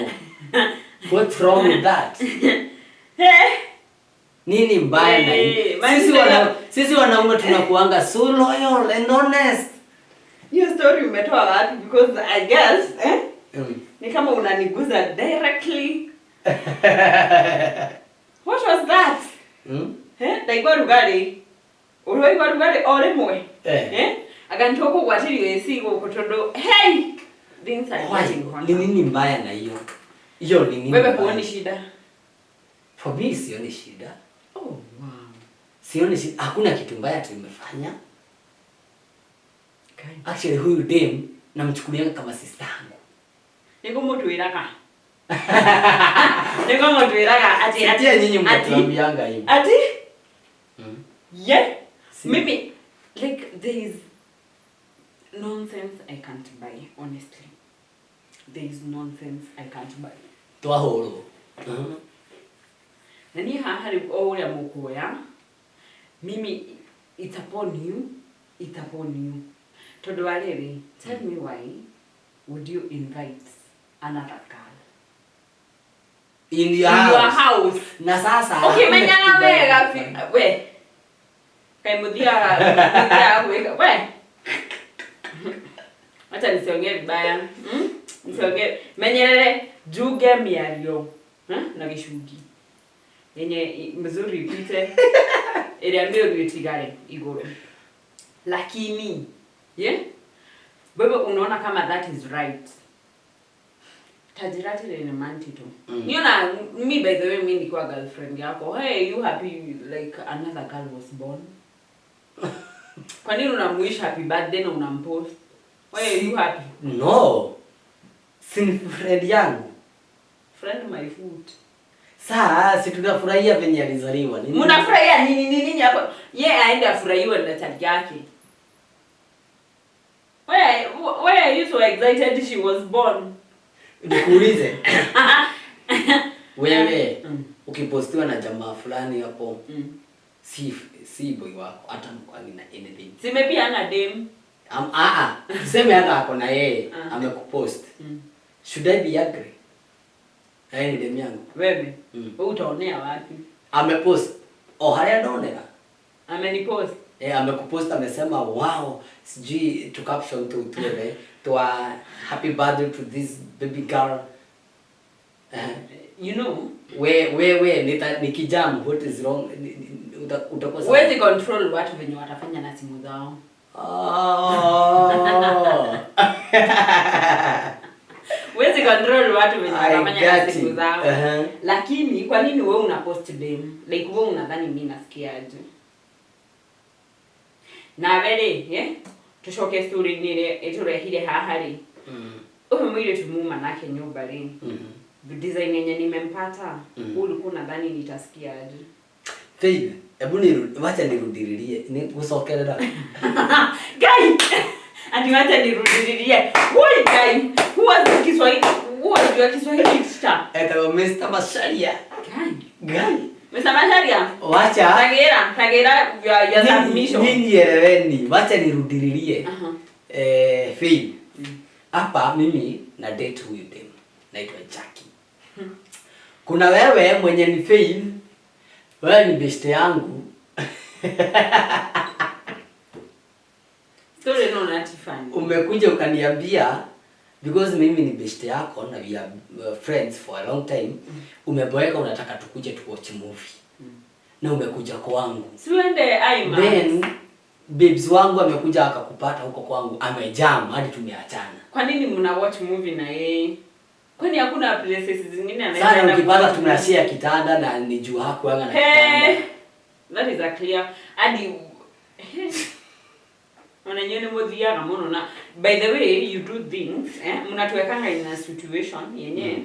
[SPEAKER 2] What's wrong with that?
[SPEAKER 3] Hey.
[SPEAKER 2] Nini mbaya na hii?
[SPEAKER 3] Eh,
[SPEAKER 2] Sisi wanaume tunakuanga so loyal and honest.
[SPEAKER 3] Hiyo story umetoa wapi? Because I guess, eh? Ni kama unaniguza directly. What was that?
[SPEAKER 2] Mm?
[SPEAKER 3] Eh? Ndaigua rugarĩ. Ũraigua rugarĩ o rĩmwe.
[SPEAKER 2] Eh.
[SPEAKER 3] Eh? Anga nĩtũkũgwatĩrio AC gũkũ tondũ hey, things are
[SPEAKER 2] Why?
[SPEAKER 3] getting hotter.
[SPEAKER 2] Ni nini mbaya na hiyo? Hiyo ni nini
[SPEAKER 3] Wewe
[SPEAKER 2] mbaya?
[SPEAKER 3] huoni shida?
[SPEAKER 2] For me sioni shida.
[SPEAKER 3] Oh, wow.
[SPEAKER 2] Sioni shida. Hakuna kitu mbaya tumefanya.
[SPEAKER 3] Okay.
[SPEAKER 2] Actually huyu dem namchukulia kama sister yangu.
[SPEAKER 3] Nĩngũmũtwĩraga. Nĩngũmũtwĩraga ati
[SPEAKER 2] Sikia nyinyi
[SPEAKER 3] ati
[SPEAKER 2] mnatuambianga hivyo.
[SPEAKER 3] Ati yeah.
[SPEAKER 2] Si.
[SPEAKER 3] Mimi like there is nonsense I can't buy, honestly. There is nonsense I can't buy.
[SPEAKER 2] Twahũrwo.
[SPEAKER 3] Na niĩ haha rĩu o ũrĩa mũkuoya, mimi it's upon you, it's upon you. Tondũ wa rĩrĩ, tell me why would you invite another girl
[SPEAKER 2] In your
[SPEAKER 3] in your
[SPEAKER 2] house.
[SPEAKER 3] house?
[SPEAKER 2] Na sasa
[SPEAKER 3] Ũkĩmenyaga
[SPEAKER 2] hakuna kitu
[SPEAKER 3] wega
[SPEAKER 2] mbaya.
[SPEAKER 3] we kaĩ mũthiaga gwĩka we, acha nisiongee vibaya, Nisiongee, menyerere njuge mĩario, eh? Na gĩcungi yenye mzuri ipite, ĩrĩa mĩũru ĩtigare igũrũ, lakini ye wewe unaona kama that is right? Tajira atĩrĩrĩ, Mantito. Niona mi, by the way, mi nikiwa girlfriend yako, hey, you happy like another girl was born? Kwa nini unamuish happy birthday na unampost? Why are you happy?
[SPEAKER 2] No. Si ni friend yangu.
[SPEAKER 3] Friend my foot.
[SPEAKER 2] Saa si tunafurahia venye alizaliwa. Nini?
[SPEAKER 3] Mnafurahia nini nini nini hapo? Ye aende afurahiwe na chali yake. Why are you so excited she was born?
[SPEAKER 2] Nikuulize. Wewe ukipostiwa na jamaa fulani hapo, Si boy wako, hata mkwangi na anything.
[SPEAKER 3] Si maybe ana dem.
[SPEAKER 2] Tuseme hata ako na yeye, amekupost. Should I be angry? Na yeye ni dem yangu.
[SPEAKER 3] Wewe.
[SPEAKER 2] Mm.
[SPEAKER 3] Wewe utaonea wapi?
[SPEAKER 2] Amepost. Oh, haria ndonera.
[SPEAKER 3] Amenipost.
[SPEAKER 2] Eh, amekupost, amesema wow, sijui to caption to tuele to a happy birthday to this baby girl.
[SPEAKER 3] You know,
[SPEAKER 2] We nikijam, what is wrong? Utakuwa sawa.
[SPEAKER 3] huwezi control watu venye watafanya na simu zao.
[SPEAKER 2] Oh.
[SPEAKER 3] Huwezi control watu venye
[SPEAKER 2] I
[SPEAKER 3] watafanya na
[SPEAKER 2] got
[SPEAKER 3] simu
[SPEAKER 2] it.
[SPEAKER 3] zao. Lakini kwa nini wewe una post dem? Like, wewe unadhani mimi nasikiaje? Nawe rĩ, eh? Tucoke story nĩ ĩtũrehire haha rĩ. Ũyũ mũirĩtu muma nake nyũmba rĩ. Design yenye nimempata, ulikuwa unadhani nitasikiaje?
[SPEAKER 2] Faith, hebu wacha nirudiririe, ni gucokerera.
[SPEAKER 3] Guy! Ati wacha nirudiririe. Woi guy, who was the Kiswahili? Who was your Kiswahili teacher?
[SPEAKER 2] Etagwo Mr. Macharia.
[SPEAKER 3] Guy.
[SPEAKER 2] Guy.
[SPEAKER 3] Mr. Macharia.
[SPEAKER 2] Wacha.
[SPEAKER 3] Tagira, tagira your submission.
[SPEAKER 2] Nyinyi eleweni, wacha nirudiririe. Faith. Hapa mimi na date huyu dem. Naitwa Jackie. Kuna wewe mwenye ni Faith. Wewe ni best yangu.
[SPEAKER 3] Story no not funny.
[SPEAKER 2] Umekuja ukaniambia because mimi ni best yako na we are friends for a long time. Umeboeka, unataka tukuje tu watch movie. Na umekuja kwangu.
[SPEAKER 3] Si uende IMAX.
[SPEAKER 2] Then babes wangu amekuja akakupata huko kwangu, amejam hadi tumeachana.
[SPEAKER 3] Kwa nini mna watch movie na yeye? Kwani hakuna places zingine anaweza
[SPEAKER 2] Sana
[SPEAKER 3] enda
[SPEAKER 2] ukipata
[SPEAKER 3] kuwatch movie?
[SPEAKER 2] tunashare kitanda na ni juu hakuanga na
[SPEAKER 3] Hey,
[SPEAKER 2] kitanda.
[SPEAKER 3] that is a clear hadi wananyoni muthiaga muno na by the way you do things, eh, mnatuwekanga in a situation yenye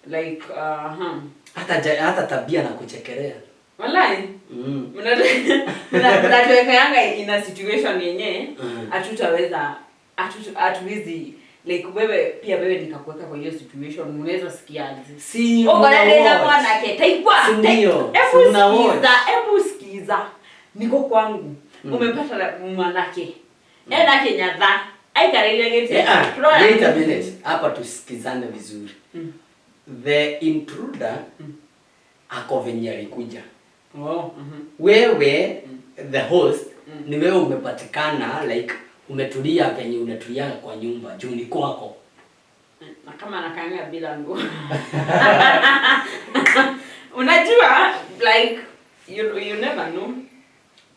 [SPEAKER 3] like
[SPEAKER 2] Hata tabia na kuchekelea.
[SPEAKER 3] Wallahi. Mnatuwekanga in a situation yenye hatutaweza, hatuwezi, like wewe pia, wewe nikakuweka kwa hiyo situation, unaweza sikiaje?
[SPEAKER 2] Si
[SPEAKER 3] Uko na
[SPEAKER 2] mna
[SPEAKER 3] dena
[SPEAKER 2] watch.
[SPEAKER 3] mwanake, taikwa.
[SPEAKER 2] Si ndio?
[SPEAKER 3] Hebu
[SPEAKER 2] Si mna watch.
[SPEAKER 3] sikiza, hebu sikiza. Niko kwangu. Umepata mwanake. Ena kinyatha. Aikarĩire gĩtĩ. Turoya.
[SPEAKER 2] Wait a minute. Hapa tusikizane vizuri. The intruder ako venye alikuja.
[SPEAKER 3] Oh, mhm.
[SPEAKER 2] Wewe the host ni wewe umepatikana, like umetulia venye unatulianga kwa nyumba juu ni kwako.
[SPEAKER 3] Na kama anakaanga bila nguo. Unajua, like you never know.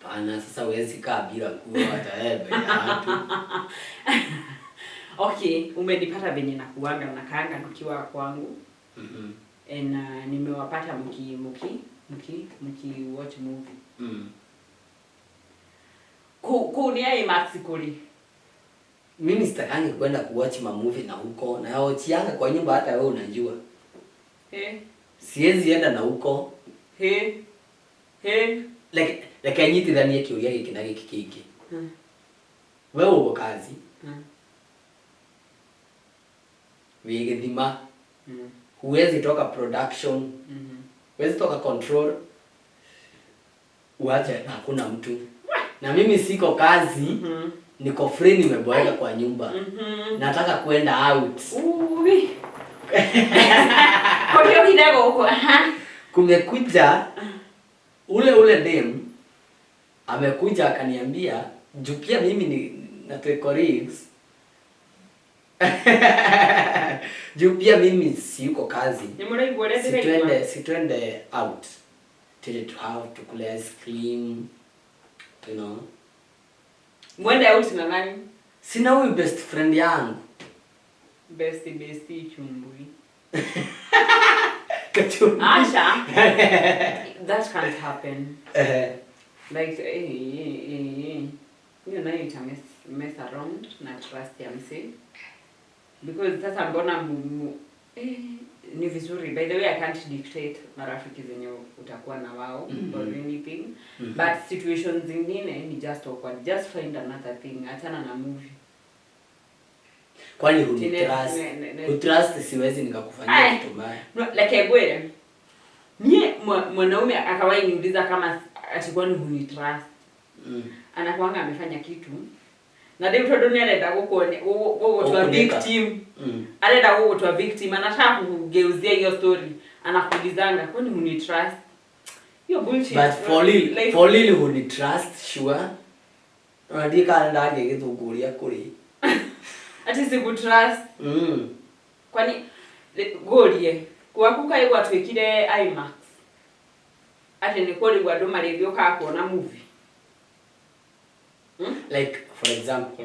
[SPEAKER 2] Pana sasa huwezi kaa bila nguo hata wewe mbele ya watu.
[SPEAKER 3] Okay, umenipata venye nakuanga nakaanga nikiwa kwangu. And nimewapata mki watch movie. Ku ni IMAX kuli.
[SPEAKER 2] Mimi sitakangi kwenda kuwatch ma movie na huko, na watchianga kwa nyumba, hata wewe unajua. Siwezi enda na huko.
[SPEAKER 3] He. He.
[SPEAKER 2] Like anyitithanie kĩũria gĩkĩ na gĩkĩ kĩngĩ. Wewe uko kazi, wĩ gĩthima, huwezi toka production, huwezi toka control, uache hakuna mtu. Na mimi siko kazi, niko free, nimeboeka kwa nyumba. Nataka kwenda out.
[SPEAKER 3] Ui. Kwa hiyo kidogo huko. Aha.
[SPEAKER 2] Kumekuja ule ule dem amekuja akaniambia juu pia mimi ni na tuwe colleagues, juu pia mimi siyuko kazi,
[SPEAKER 3] Ni mũraigua ũrĩa ndĩraigua?
[SPEAKER 2] Sitwende out till to have tukule ice cream.
[SPEAKER 3] Mwende out na nani?
[SPEAKER 2] Sina huyu best friend yangu.
[SPEAKER 3] Bestie, bestie chumbui.
[SPEAKER 2] Kachumbui.
[SPEAKER 3] Asha. That can't happen. Like, eh. Hiyo nayo ita mess around na trust ya msee. Because sasa mbona ni vizuri. By the way, I can't dictate marafiki zenye utakuwa na wao or anything. But situations zingine ni just awkward. Just find another thing. Achana na movie.
[SPEAKER 2] Kwani hunitrust? Hutrust siwezi nikakufanyia
[SPEAKER 3] Ai.
[SPEAKER 2] kitu mbaya.
[SPEAKER 3] No, like egwere. Mie mwanaume akawahi niuliza kama Ati kwani hunitrust? Anakuanga amefanya kitu na rĩu tondũ nĩ arenda gũgũtua
[SPEAKER 2] Gũkũnĩka.
[SPEAKER 3] victim, arenda gũgũtua victim, anataka kugeuzia hiyo story, anakuulizanga, "Kwani hunitrust?" Hiyo bullshit.
[SPEAKER 2] But for real,
[SPEAKER 3] Like,
[SPEAKER 2] for real, huni trust sure. Ona ndiĩ kana ndangĩ gĩthũngũ ũrĩa kũrĩ.
[SPEAKER 3] Ati sikutrust? Kwani ngũrie, gwaku kaĩ gwatuĩkire IMAX atĩ nĩ kũrĩu andũ marĩgĩũkaga kuona movie?
[SPEAKER 2] Like, for example,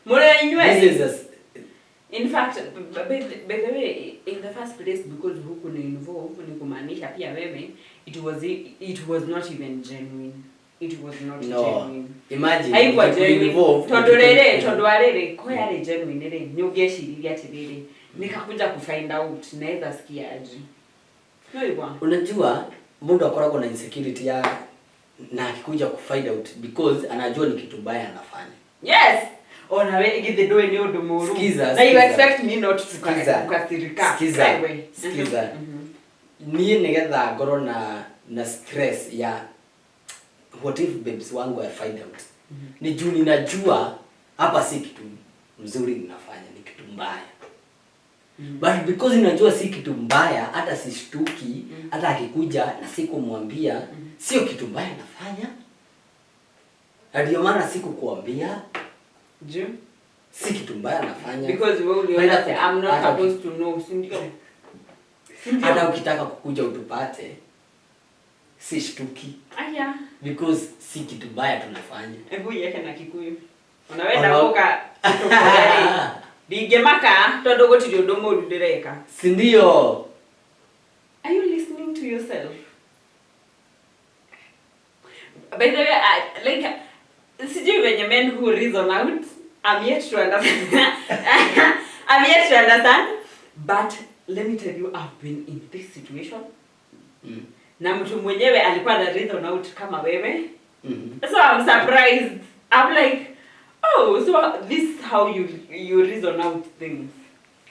[SPEAKER 3] Mũrĩ inyuĩ.
[SPEAKER 2] This is a,
[SPEAKER 3] In fact, by the way, in the first place, because huku ni involve, ni kumaanisha pia wewe, it was not even genuine. It was not
[SPEAKER 2] No.
[SPEAKER 3] genuine.
[SPEAKER 2] Imagine
[SPEAKER 3] Haikuwa genuine.
[SPEAKER 2] nikikuinvolve,
[SPEAKER 3] Tondũ rĩrĩ, tondũ wa rĩrĩ, ko yarĩ genuine rĩ, nĩ ũngĩeciririe atĩrĩrĩ, nikakuja kufind out naweza sikia aje. No igwa.
[SPEAKER 2] Unajua mundu akoragwo na insecurity ya na akikuja kufind out, because anajua ni kitu mbaya anafanya.
[SPEAKER 3] Yes. Ona we githĩ ndũĩ nĩ ũndũ mũũru.
[SPEAKER 2] Sikiza,
[SPEAKER 3] Na you
[SPEAKER 2] sikiza.
[SPEAKER 3] expect me not to
[SPEAKER 2] Sikiza.
[SPEAKER 3] kukasirika.
[SPEAKER 2] Sikiza.
[SPEAKER 3] Wewe.
[SPEAKER 2] Sikiza. Niĩ nĩgetha ngorwo na stress ya what if babes wangu I find out, ni juu ninajua hapa si kitu mzuri ninafanya, ni kitu mbaya. But because ninajua si kitu mbaya, hata sishtuki. Hata akikuja na sikumwambia, sio kitu mbaya nafanya, na ndio maana sikukuambia.
[SPEAKER 3] Juu?
[SPEAKER 2] Si kitu mbaya nafanya.
[SPEAKER 3] Because wewe uliona I'm not supposed to know, si ndio? Si ndio?
[SPEAKER 2] Hata ukitaka kukuja utupate, si shtuki
[SPEAKER 3] Aya.
[SPEAKER 2] because si kitu mbaya tunafanya.
[SPEAKER 3] Hebu yeke na Kikuyu. Ona wenda gũka tũkore ndingĩmaka tondũ gũtirĩ ũndũ mũũru ndĩreka.
[SPEAKER 2] Si ndio?
[SPEAKER 3] Are you listening to yourself? By the way, I, like, sijui venye men who reason out, I'm yet to understand. I'm yet to understand. But let me tell you, I've been in this situation. Na mtu mwenyewe alikuwa na reason out kama wewe. So I'm surprised. I'm like, "Oh, so this is how you reason out things."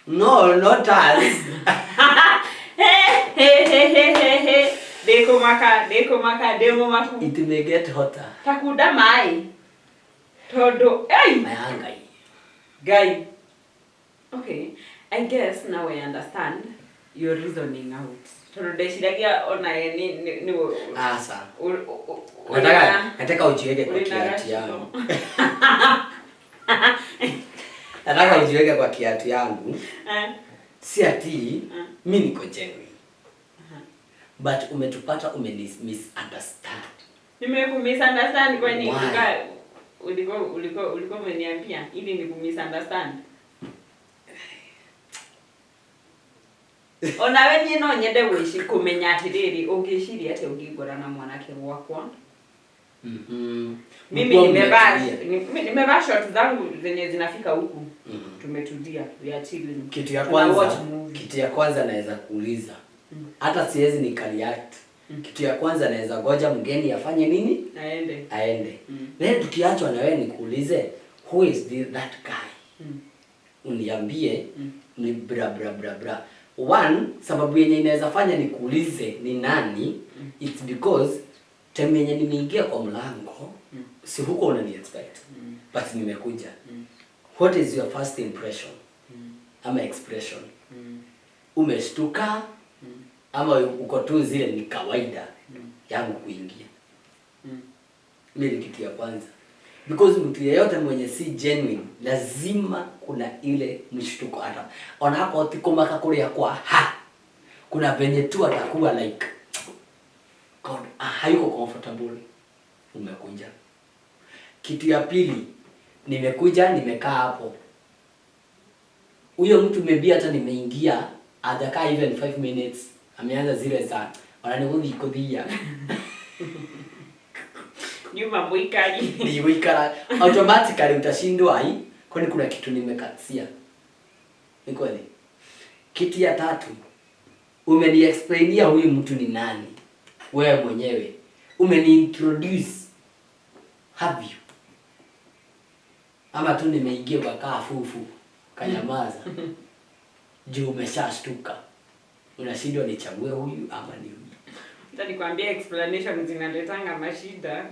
[SPEAKER 2] No, not us.
[SPEAKER 3] Hey, hey, hey, hey, hey, hey. Ndĩkũmaka, ndĩkũmaka, ndĩmũmaku.
[SPEAKER 2] It may get hotter.
[SPEAKER 3] Takunda maĩ. Tondũ, hey!
[SPEAKER 2] Maya Ngai.
[SPEAKER 3] Guy. Okay, I guess now I understand your reasoning out. Tondũ ndeciragia ona ye nĩ
[SPEAKER 2] Asa. Nataka ujiweke kwa
[SPEAKER 3] ulina
[SPEAKER 2] kiatu
[SPEAKER 3] gasho.
[SPEAKER 2] yangu. Nataka ujiweke kwa kiatu yangu. Si ati mi niko genuine. But umetupata umeni misunderstand.
[SPEAKER 3] Nimeku misunderstand kwani?
[SPEAKER 2] Why?
[SPEAKER 3] Ulikuwa umeniambia ili niku misunderstand? Onawe niĩ no nyende kũmenya atĩrĩrĩ, ũngĩciria atĩ ũngĩngora na mwanake gwakwa? Mimi
[SPEAKER 2] Mkiwa
[SPEAKER 3] nimevaa
[SPEAKER 2] mmetulia.
[SPEAKER 3] Nimevaa short zangu zenye zinafika huku. Tumetulia, we are chilling.
[SPEAKER 2] Kitu ya
[SPEAKER 3] Tuna
[SPEAKER 2] kwanza,
[SPEAKER 3] watch movie.
[SPEAKER 2] Kitu ya kwanza naweza kuuliza. Hata siwezi nikareact. Kitu ya kwanza naweza goja mgeni afanye nini?
[SPEAKER 3] Aende.
[SPEAKER 2] Aende. Then tukiachwa na wewe nikuulize, "Who is that guy?" Uniambie ni bra bra bra bra. One, sababu yenye inaweza fanya nikuulize ni nani, it's because time yenye nimeingia kwa mlango, si huko unani expect. But nimekuja. What is your first impression? Ama expression? Umeshtuka ama uko tu zile ni kawaida yangu kuingia? Ile ni kitu ya kwanza. Because mtu yeyote mwenye si genuine, lazima kuna ile mshtuko, hata onako ti kumaka kuria kwa ha. Kuna venye tu atakuwa like, God, ah, hayuko comfortable. Umekuja. Kitu ya pili, nimekuja nimekaa hapo. Huyo mtu maybe hata nimeingia hajakaa even 5 minutes, ameanza zile za wananiguthi kuthia.
[SPEAKER 3] Nyuma mwikali.
[SPEAKER 2] Ni wikara automatically utashindwa, ai, kwani kuna kitu nimekatia? Ni kweli. Kitu ya tatu, umeni-explainia huyu mtu ni nani? Wewe mwenyewe umeni-introduce, have you? Ama tu nimeingia ukakaa fufu kanyamaza juu umeshashtuka, unashindwa nichague huyu ama ni huyu.
[SPEAKER 3] Hata nikwambia explanation zinaletanga mashida.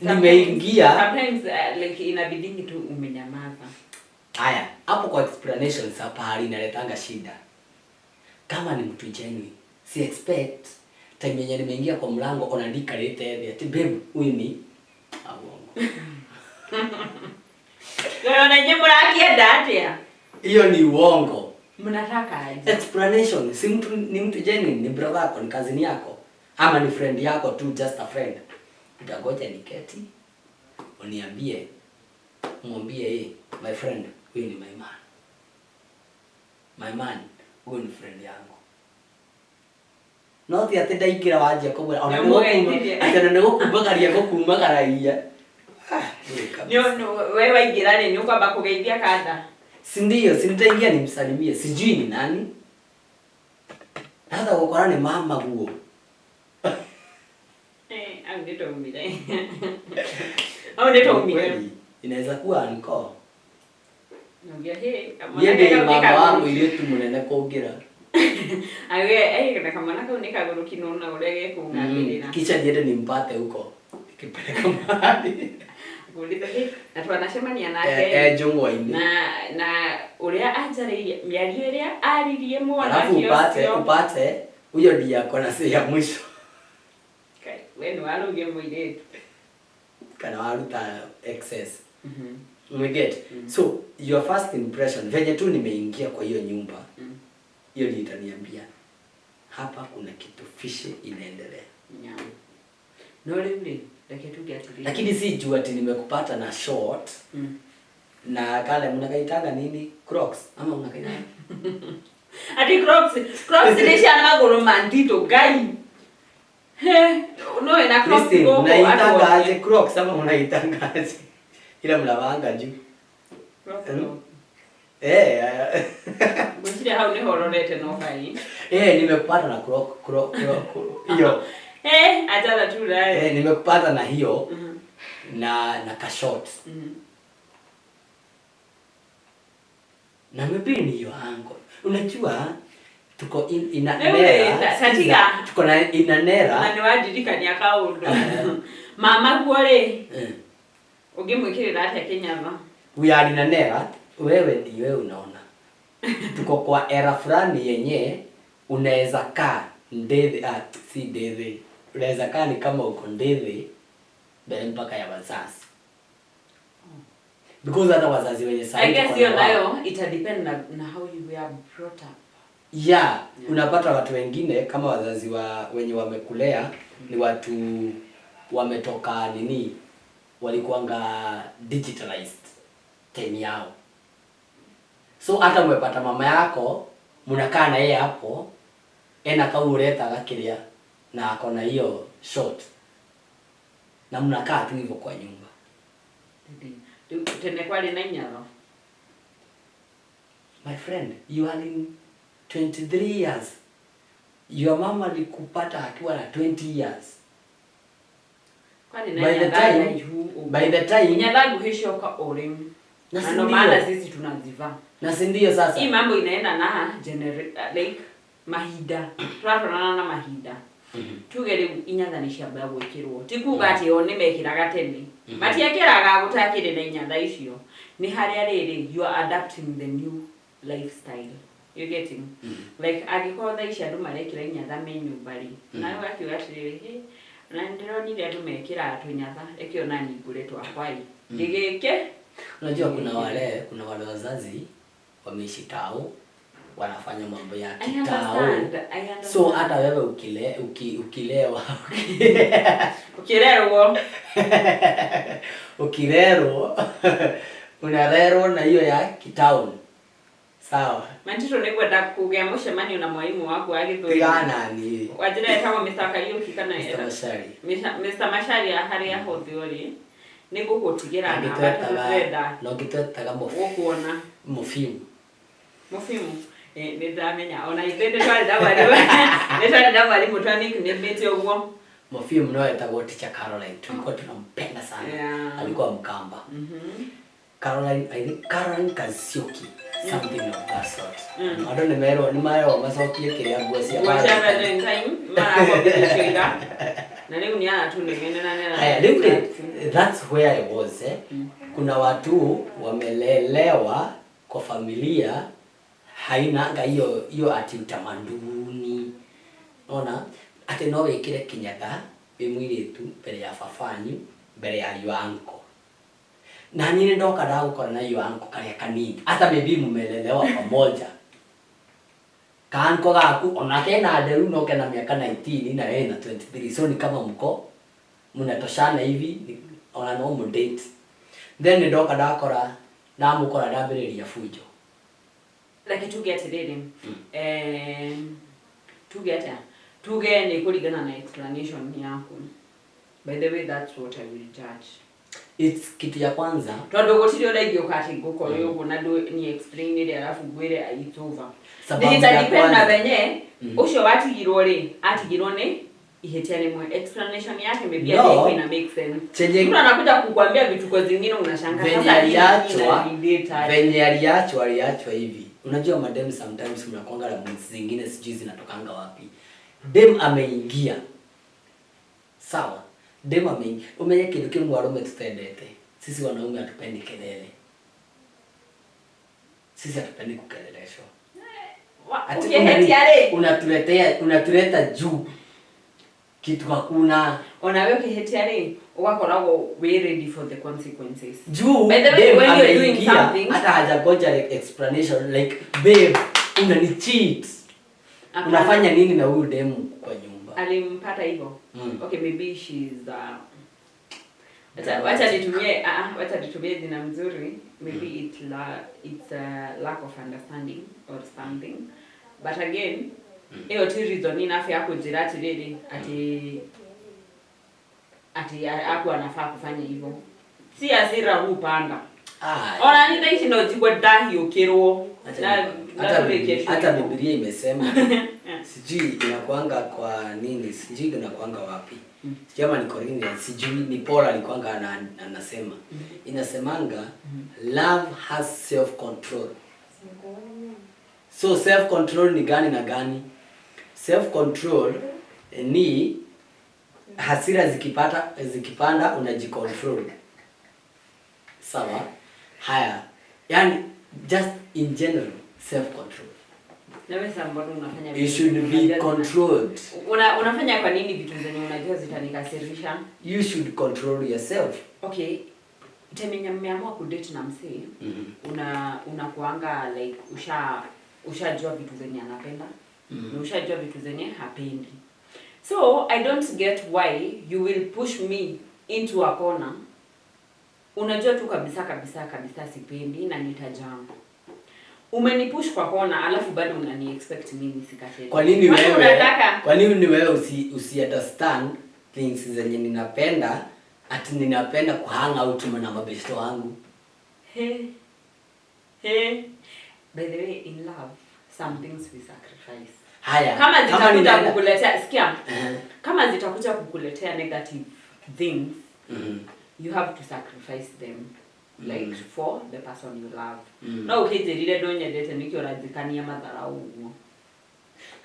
[SPEAKER 2] Nimeingia.
[SPEAKER 3] Sometimes like inabidingi tu umenyamaza.
[SPEAKER 2] Haya, hapo kwa explanations hapa hali inaletanga shida. Kama ni mtu genuine, si expect time yenye nimeingia kwa mlango ona ndikarĩte thĩ ati babe huyu ni uongo.
[SPEAKER 3] Wewe na nyinyi mrakienda atia?
[SPEAKER 2] Hiyo ni uongo.
[SPEAKER 3] Mnataka aje?
[SPEAKER 2] Explanation, si mtu ni mtu genuine, ni brother yako, ni cousin yako ama ni friend yako tu, just a friend. Utangoja niketi uniambie, mwambie hey, my friend, huyu ni my man. My man, huyu ni friend yangu. No ti atĩ ndaingĩra wanjia kũmwĩra ona nĩ
[SPEAKER 3] Nĩũmũgeithirie.
[SPEAKER 2] atĩ ona nĩ gũkumagaria gũkumagaragia. Ah, nĩ kabisa.
[SPEAKER 3] Ni wewe waingĩra rĩ, nĩ ũkwamba kũgeithia kanda.
[SPEAKER 2] Si ndio, si nitaingia nimsalimie, sijui ni nani. Hata gũkora nĩ mama guo.
[SPEAKER 3] Eh, au nĩ twaumire. Au nĩ twaumire.
[SPEAKER 2] Kweli, inaweza kuwa uncle.
[SPEAKER 3] Naugia, hey,
[SPEAKER 2] Niĩ ndĩ mama wa mũirĩtu mũnene kũngĩra.
[SPEAKER 3] Age, eh, na kamwana kau nĩ kagũrũki nona ũrĩa gekũng'athĩrĩra.
[SPEAKER 2] Kisha niende nimpate huko nikipeleka mahali.
[SPEAKER 3] Kuuliza, hey, na twanacemania nake.
[SPEAKER 2] Eh, eh, njũng'wa-inĩ.
[SPEAKER 3] Na ũrĩa anjarĩirie mĩario ĩrĩa aririe mwanake
[SPEAKER 2] Alafu upate
[SPEAKER 3] ũcio.
[SPEAKER 2] upate huyo ndiye ako na say ya mwisho.
[SPEAKER 3] Kai, we nĩ warũgia mũirĩtu.
[SPEAKER 2] Kana waruta excess. Umeget? So your first impression venye tu nimeingia kwa hiyo nyumba, hiyo ndio itaniambia hapa kuna kitu fishy inaendelea.
[SPEAKER 3] Yeah. No rĩu rĩ, reke tuge atĩrĩrĩ.
[SPEAKER 2] Lakini si juu ati nimekupata na short na kale mnakaitanga nini, Crocs ama mnakaitanga?
[SPEAKER 3] Ati Crocs, Crocs nĩ cia magũrũ mandito Ngai. He, no ĩna Crocs
[SPEAKER 2] Christine,
[SPEAKER 3] gũkũ
[SPEAKER 2] mnaitanga
[SPEAKER 3] andũ
[SPEAKER 2] aje Crocs ama mnaitanga aje ila mnavanga juu?
[SPEAKER 3] Crocs.
[SPEAKER 2] Eh,
[SPEAKER 3] Ngwĩciria hau nĩho ũrorete no kai.
[SPEAKER 2] eh, nimekupata na Croc Croc Croc hiyo.
[SPEAKER 3] Eh, achana tu naye.
[SPEAKER 2] Eh, nimekupata na hiyo na ka short. Na maybe ni your uncle. Unajua tuko in
[SPEAKER 3] Wewe,
[SPEAKER 2] nera,
[SPEAKER 3] katika-
[SPEAKER 2] tuko na ina
[SPEAKER 3] Na
[SPEAKER 2] nera.
[SPEAKER 3] nĩ wandirikania kaũndũ. Mama guo rĩ, ũngĩmwĩkĩrĩra atĩa kĩnyatha?
[SPEAKER 2] We are in an era, wewe ndiwe unaona. Tuko kwa era fulani yenye unaweza kaa ndethe, ah, si ndethe. Unaweza kaa ni kama uko ndethe mbele mpaka ya wazazi. Because hata wazazi wenye sasa
[SPEAKER 3] I guess hiyo nayo ita depend na how you were brought up.
[SPEAKER 2] Yeah, unapata watu wengine kama wazazi wa wenye wamekulea ni watu wametoka nini, walikuanga digitalized time yao. So hata umepata mama yako mnakaa na yeye hapo ena kau uretaga kiria na ako na hiyo short na mnakaa tu hivyo kwa nyumba.
[SPEAKER 3] Rĩu tene kwarĩ na inyatho.
[SPEAKER 2] My friend, you are in 23 years. Your mama alikupata akiwa na 20 years.
[SPEAKER 3] Kwani na
[SPEAKER 2] By the
[SPEAKER 3] inyatha
[SPEAKER 2] time,
[SPEAKER 3] ndaihu ũguo.
[SPEAKER 2] by the time,
[SPEAKER 3] Inyatha nguhĩ cioka o rĩu.
[SPEAKER 2] Na
[SPEAKER 3] Na
[SPEAKER 2] si
[SPEAKER 3] ndo
[SPEAKER 2] ndio?
[SPEAKER 3] maana sisi tunazivaa.
[SPEAKER 2] Na si ndio sasa?
[SPEAKER 3] Hii mambo inaenda na like mahinda. Tũratwarana na mahinda. Tuge rĩu inyatha nĩ ciamba gwĩkĩrwo. Ti kuga atĩ o nĩ mekĩraga tene. Matiekĩraga gũtakĩrĩ na inyatha icio. Nĩ harĩa rĩrĩ you are adapting the new lifestyle. You getting? Like angĩkorwo thaa ici andũ marekĩra inyatha me nyũmba rĩ, nawe ũgakiuga atĩrĩrĩ, "Hĩ, na nĩndĩronire andũ mekĩraga tũnyatha, reke ona niĩ ngũre twakwa ĩ. Ngĩgĩke."
[SPEAKER 2] Unajua kuna wale wazazi wameishi tao, wanafanya mambo ya
[SPEAKER 3] I
[SPEAKER 2] kitao.
[SPEAKER 3] understand, I understand.
[SPEAKER 2] So hata wewe ukilewa
[SPEAKER 3] Ukirerwo.
[SPEAKER 2] ukirerwo unarerwo na hiyo ya kitaun. Sawa.
[SPEAKER 3] Mantito nĩ ngwenda kũgĩa mũcemanio na mwarimũ waku wa Gĩthweri.
[SPEAKER 2] Tigana ni
[SPEAKER 3] Wanjĩra etagwo Mr. Kariuki kana
[SPEAKER 2] Mr. Mashari.
[SPEAKER 3] Mr. Macharia harĩa hothe ũrĩ nĩ ngũgũtigĩra namba tondũ ndĩrenda
[SPEAKER 2] No ngĩtwetaga
[SPEAKER 3] gũkuona.
[SPEAKER 2] Mũbimu.
[SPEAKER 3] Mũbimu. Eh, nĩ ndamenya ona ithuĩ nĩ twarĩ na mwarimũ nĩ twarĩ na mwarimũ twa nickname ũguo.
[SPEAKER 2] Mũbimu no etagwo Teacher Caroline. Tulikuwa tunampenda sana.
[SPEAKER 3] Yeah.
[SPEAKER 2] Alikuwa Mkamba. Caroline, I think Caroline Kasioki. Something of that sort. Andũ nĩ merwo macokie kĩrĩa, nguo cia
[SPEAKER 3] Nguo cia
[SPEAKER 2] Valentine.
[SPEAKER 3] Valentine marakombithĩtio ira na rĩu nĩ aratunegenera nĩ
[SPEAKER 2] Haya, rĩu rĩ, that's where I was, eh. Kuna watu wamelelewa kwa familia hainanga hiyo hiyo ati utamaduni. Ona atĩ no wĩkĩre kĩnyatha wĩ mũirĩtu mbere ya babanyu, mbere ya your uncle. Na niĩ ndoka ndagũkora na your uncle karĩa kanini, hata maybe mumelelewa pamoja, kaanko gaku ona kena nderu no kena miaka 19 na wewe na 23, so ni kama mko mnatoshana hivi, ona no mudate. Then ndoka ndakora ndamukora ndambĩrĩria fujo.
[SPEAKER 3] Reke tuge atĩrĩrĩ, tuge atĩa, tuge nĩ kũringana na explanation yaku. By the way, that's what I will judge.
[SPEAKER 2] It's kitu ya kwanza.
[SPEAKER 3] Tondũ gũtirĩ ũrĩa ingĩũka atĩ ngũkore ũguo na ni explain ĩrĩ arabu ngwĩre it's over.
[SPEAKER 2] Sababu
[SPEAKER 3] Ita
[SPEAKER 2] ya
[SPEAKER 3] depend na
[SPEAKER 2] kwanza.
[SPEAKER 3] venye ũcio watigirwo rĩ, atigirwo nĩ ihĩtia rĩmwe, explanation yake maybe
[SPEAKER 2] No.
[SPEAKER 3] no. Ina make sense. Mtu anakuja kukuambia vituko zingine unashangaa
[SPEAKER 2] Venye
[SPEAKER 3] sasa hii
[SPEAKER 2] aliachwa,
[SPEAKER 3] ina relate aje?
[SPEAKER 2] venye aliachwa, aliachwa hivi. Unajua madem sometimes mnakwanga na moods zingine, sijui zinatokanga wapi. Dem ameingia, sawa, dem ameingia. Umenye kindu kimwe arume tutendete, sisi wanaume hatupendi kelele, sisi hatupendi kukeleleshwa. Ati
[SPEAKER 3] Ũkĩhĩtia rĩ,
[SPEAKER 2] unatuletea, unatuleta juu kitu hakuna.
[SPEAKER 3] Ona we ũkĩhĩtia rĩ, ũgakoragwo wĩ ready for the consequences.
[SPEAKER 2] Juu
[SPEAKER 3] By the way,
[SPEAKER 2] dem
[SPEAKER 3] when you're doing
[SPEAKER 2] ameingia,
[SPEAKER 3] something-
[SPEAKER 2] hata hajagoja like explanation, like, "Babe, unani cheat."
[SPEAKER 3] Hapana.
[SPEAKER 2] Unafanya nini na huyu demu kwa nyumba?
[SPEAKER 3] Alimpata hivyo.
[SPEAKER 2] Mm.
[SPEAKER 3] Okay, maybe she's wacha nitumie jina mzuri. Maybe it's a lack of understanding or something, but again ĩyo ti reason enough ya kũnjĩra atĩrĩrĩ ati aku anafaa kufanya hivyo. Si hasira hupanda.
[SPEAKER 2] Ah,
[SPEAKER 3] Ona ni thaa ici no njigue ndahiũkĩrwo
[SPEAKER 2] hata
[SPEAKER 3] na tũrĩkie
[SPEAKER 2] hata
[SPEAKER 3] shughuli.
[SPEAKER 2] Biblia imesema, sijui inakuanga kwa nini, sijui inakuanga wapi, sijui ama ni Corinthians, sijui ni Paul alikuanga anasema, inasemanga love has self control. So self control ni gani na gani? Self control ni hasira zikipanda unajicontrol, sawa? Haya, yani just in general self control.
[SPEAKER 3] Na wewe sasa mbona unafanya
[SPEAKER 2] You
[SPEAKER 3] vitu
[SPEAKER 2] should
[SPEAKER 3] zenye
[SPEAKER 2] be
[SPEAKER 3] unajua
[SPEAKER 2] controlled.
[SPEAKER 3] Unafanya kwa nini vitu zenye unajua zitanikasirisha?
[SPEAKER 2] You should control yourself.
[SPEAKER 3] Okay, time yenye mmeamua kudate na msee, unakuanga like ushajua vitu zenye anapenda na ushajua vitu zenye hapendi. So I don't get why you will push me into a corner. Unajua tu kabisa kabisa kabisa sipendi na nitajam. Umenipush kwa kona alafu bado unani expect mimi nisikate.
[SPEAKER 2] Kwa nini
[SPEAKER 3] Kwani
[SPEAKER 2] wewe,
[SPEAKER 3] unataka
[SPEAKER 2] kwa nini wewe usi understand things zenye ninapenda, ati ninapenda kuhang out na mabeshto wangu?
[SPEAKER 3] Hey. Hey. By the way, in love, some things we sacrifice.
[SPEAKER 2] Haya,
[SPEAKER 3] Kama zitakuja kukuletea, sikia. Kama zitakuja kukuletea negative things, you have to sacrifice them like for the person you love. No ukĩnjĩrire ndũnyendete nĩkĩo ũranjĩkania matharau ũguo.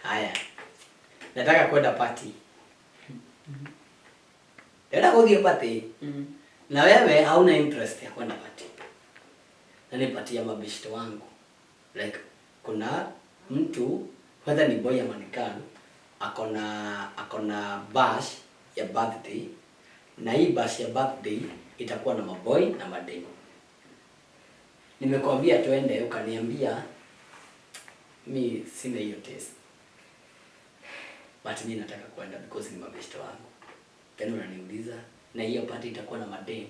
[SPEAKER 2] Haya, nataka kwenda party, ndĩrenda gũthiĩ party, na wewe hauna interest ya kwenda party, na ni party ya mabeshte wangu. Like kuna mtu, whether ni boy ama ni girl, akona bash ya birthday, na hii bash ya birthday itakuwa na maboy na mademu. Nimekwambia twende, ukaniambia mi sina hiyo taste, but mi nataka kwenda because ni mabeshte wangu. Then unaniuliza, na hiyo party itakuwa na mademu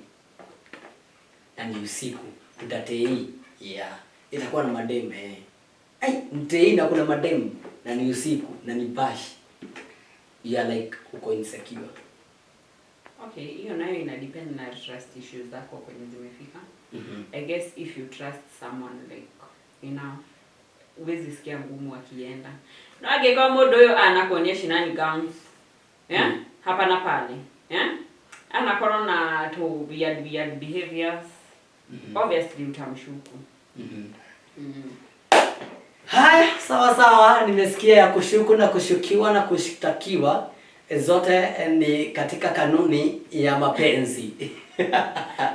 [SPEAKER 2] na ni usiku, tutatei? Yeah, itakuwa na mademu, eh. Ai, mtei na kuna mademu na ni usiku na ni bash, you are like uko insecure.
[SPEAKER 3] Okay, hiyo nayo ina depend na trust issues zako kwenye zimefika. I guess if you trust someone like enough, huwezi sikia ngumu akienda. No angĩkorwo mũndũ ũyũ anakuonia shenanigans, yeah? Hapa na pale, yeah? Anakorwo na tu weird weird behaviors, obviously utamshuku.
[SPEAKER 2] Haya, sawa sawa, nimesikia ya kushuku na kushukiwa na kushtakiwa zote ni katika kanuni ya mapenzi.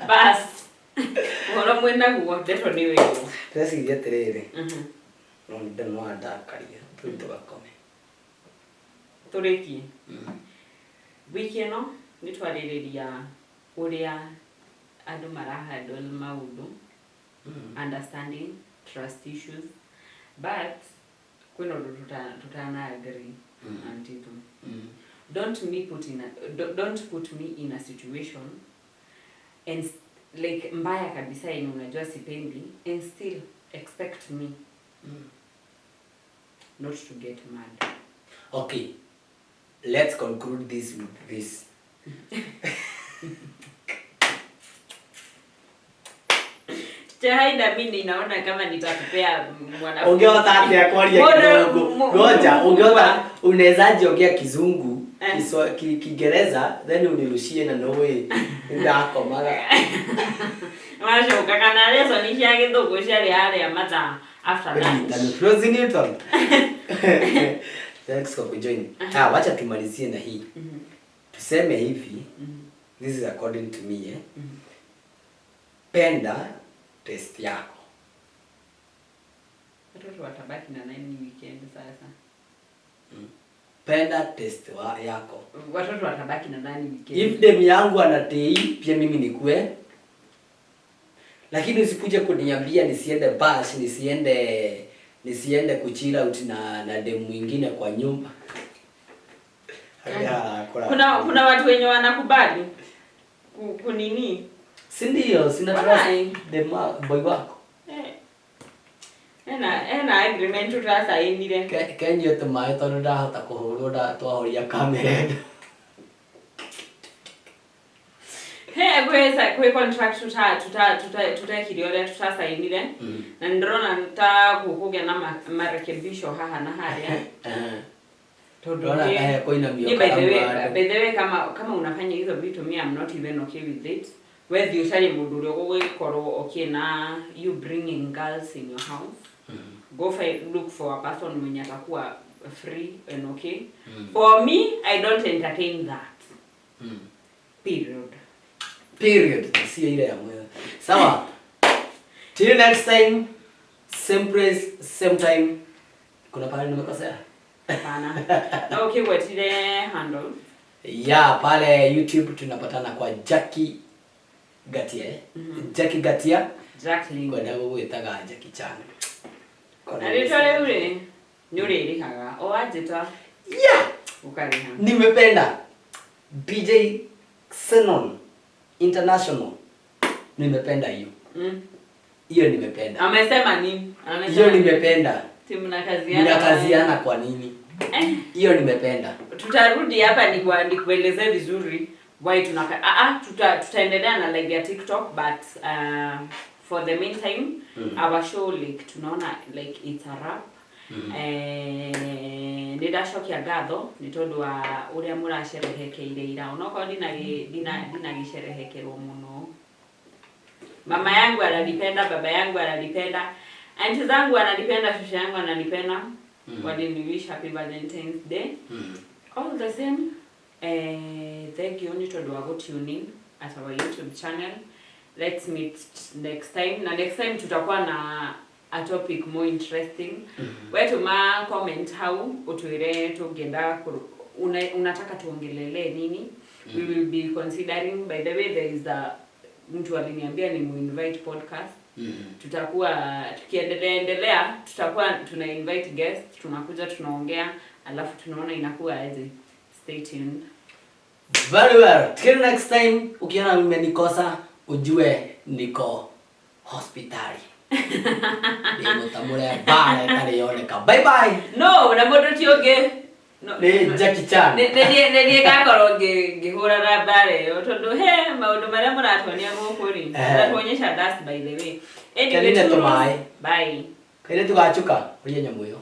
[SPEAKER 3] Bas, ũhoro mwĩnaguo, ndeto nĩ wĩrwo.
[SPEAKER 2] Ndĩreciria atĩrĩrĩ, no nĩ no andakaria tũthiĩ tũgakome.
[SPEAKER 3] Tũrĩkie wiki ĩno nĩ twarĩrĩria ũrĩa andũ marahandle maũndũ, understanding, trust issues, but kwĩna ũndũ tutana agree Antito. Don't me put in a, don't put me in a situation and like mbaya kabisa yenye unajua sipendi and still expect me not to get mad.
[SPEAKER 2] Okay, let's conclude this with this.
[SPEAKER 3] Chahaida, mi ninaona kama nitakupea mwanafunzi.
[SPEAKER 2] Ungeota atĩa kwaria Kĩthũngũ? Ngoja, ungeota unawezaje ongea Kizungu, Kiingereza, then unirushie na no way ndakomaga.
[SPEAKER 3] Macoka kana lesson cia gĩthũngũ ciarĩ harĩa mathaa after lunch.
[SPEAKER 2] Rosie Newton. Thanks kwa kujoin. Ah, wacha tumalizie na hii. Tuseme hivi, this is according to me, eh? Penda taste yako.
[SPEAKER 3] Watoto watabaki na nani weekend sasa?
[SPEAKER 2] Penda taste yako.
[SPEAKER 3] Watoto watabaki na nani weekend?
[SPEAKER 2] If dem yangu anatei, pia mimi nikue. Lakini usikuje kuniambia nisiende bash, nisiende kuchill out na dem mwingine kwa nyumba.
[SPEAKER 3] Kuna watu wenye wanakubali kunini?
[SPEAKER 2] Si ndio, sina
[SPEAKER 3] Walai.
[SPEAKER 2] trust dem boy wako.
[SPEAKER 3] Ena agreement tũracainire.
[SPEAKER 2] Kenyue tũmaĩ tondũ ndahota kũhũrwo twahoria kamera ĩno.
[SPEAKER 3] He, kwĩ contract tutekire ũrĩa tũtacainire. Na nĩndĩrona ta gũkũgĩa na marekebisho haha na harĩa. Tondũ
[SPEAKER 2] Ndĩrona ta he kũinamio
[SPEAKER 3] ni by the way,
[SPEAKER 2] karamu handũ.
[SPEAKER 3] by the way, kama unafanya hizo vitu, me I'm not even okay with it. Wewe ucarie mũndũ ũrĩa ũgũgĩkorwo okay na you bringing girls in your house. Go find, look for a person mwenye atakuwa free and okay. For me, I don't entertain that. Period.
[SPEAKER 2] Period. Sio ile ya mwewe. Sawa. Till next time, same place, same time. Kuna pale nimekosea?
[SPEAKER 3] Hapana. Na ukigwetire handle.
[SPEAKER 2] Ya, pale YouTube tunapatana kwa Jackie Gatia, eh? Jackie Gatia.
[SPEAKER 3] Jacqueline.
[SPEAKER 2] Kwenda gũgwĩtaga Jackie Chan.
[SPEAKER 3] Na rĩtwa rĩu rĩ, nĩ ũrĩrĩhaga. O wanjĩta.
[SPEAKER 2] Yeah.
[SPEAKER 3] Ũkarĩha.
[SPEAKER 2] Nimependa. BJ Xenon International. Nimependa hiyo. Hiyo nimependa.
[SPEAKER 3] Amesema nini? Amesema
[SPEAKER 2] Hiyo
[SPEAKER 3] nini?
[SPEAKER 2] nimependa.
[SPEAKER 3] Si mnakaziana.
[SPEAKER 2] Mnakaziana kwa nini? Hiyo nimependa.
[SPEAKER 3] Tutarudi hapa nikuelezee vizuri why tunaka, tutaendelea na live ya TikTok, but for the meantime, our show like tunaona like it's a wrap. Nĩ ndacokia ngatho nĩ tondũ wa ũrĩa mũracerehekeire ira, onokorwo ndinagĩcerehekerwo mũno. Mama yangu ananipenda, baba yangu ananipenda, aunti zangu ananipenda, shosho yangu ananipenda. Waliniwish happy Valentine's Day. All the same, thank you nĩ tondũ wa gũ-tune in at our YouTube channel. Let's meet next time. Na next time tutakuwa na a topic more interesting. We tuma comment hau utwire tũngĩenda unataka tuongelelee nini. We will be considering. By the way, there is a mtu aliniambia ni muinvite podcast. Tutakuwa tukiendelea endelea, tutakuwa tuna invite guest, tunakuja tunaongea, alafu tunaona inakuwa aje. Stay tuned.
[SPEAKER 2] Very well. Till next time, ukiona umenikosa ujue niko hospitali. Nĩngũtamũre mbara ĩtarĩ yoneka. Bye bye.
[SPEAKER 3] No, na mũndũ ti ũngĩ. No,
[SPEAKER 2] Nĩ
[SPEAKER 3] no.
[SPEAKER 2] Jackie Chan.
[SPEAKER 3] Nĩ niĩ ngakorwo ngĩhũrana mbara ĩyo tondũ he maũndũ marĩa mũratuonia gũkũ rĩ, mũratuonyesha dust, by the way. Anyway,
[SPEAKER 2] Kenine
[SPEAKER 3] toodles.
[SPEAKER 2] tũmaĩ.
[SPEAKER 3] Bye.
[SPEAKER 2] Kairĩtu gacuka, ũrĩe nyamũ ĩyo.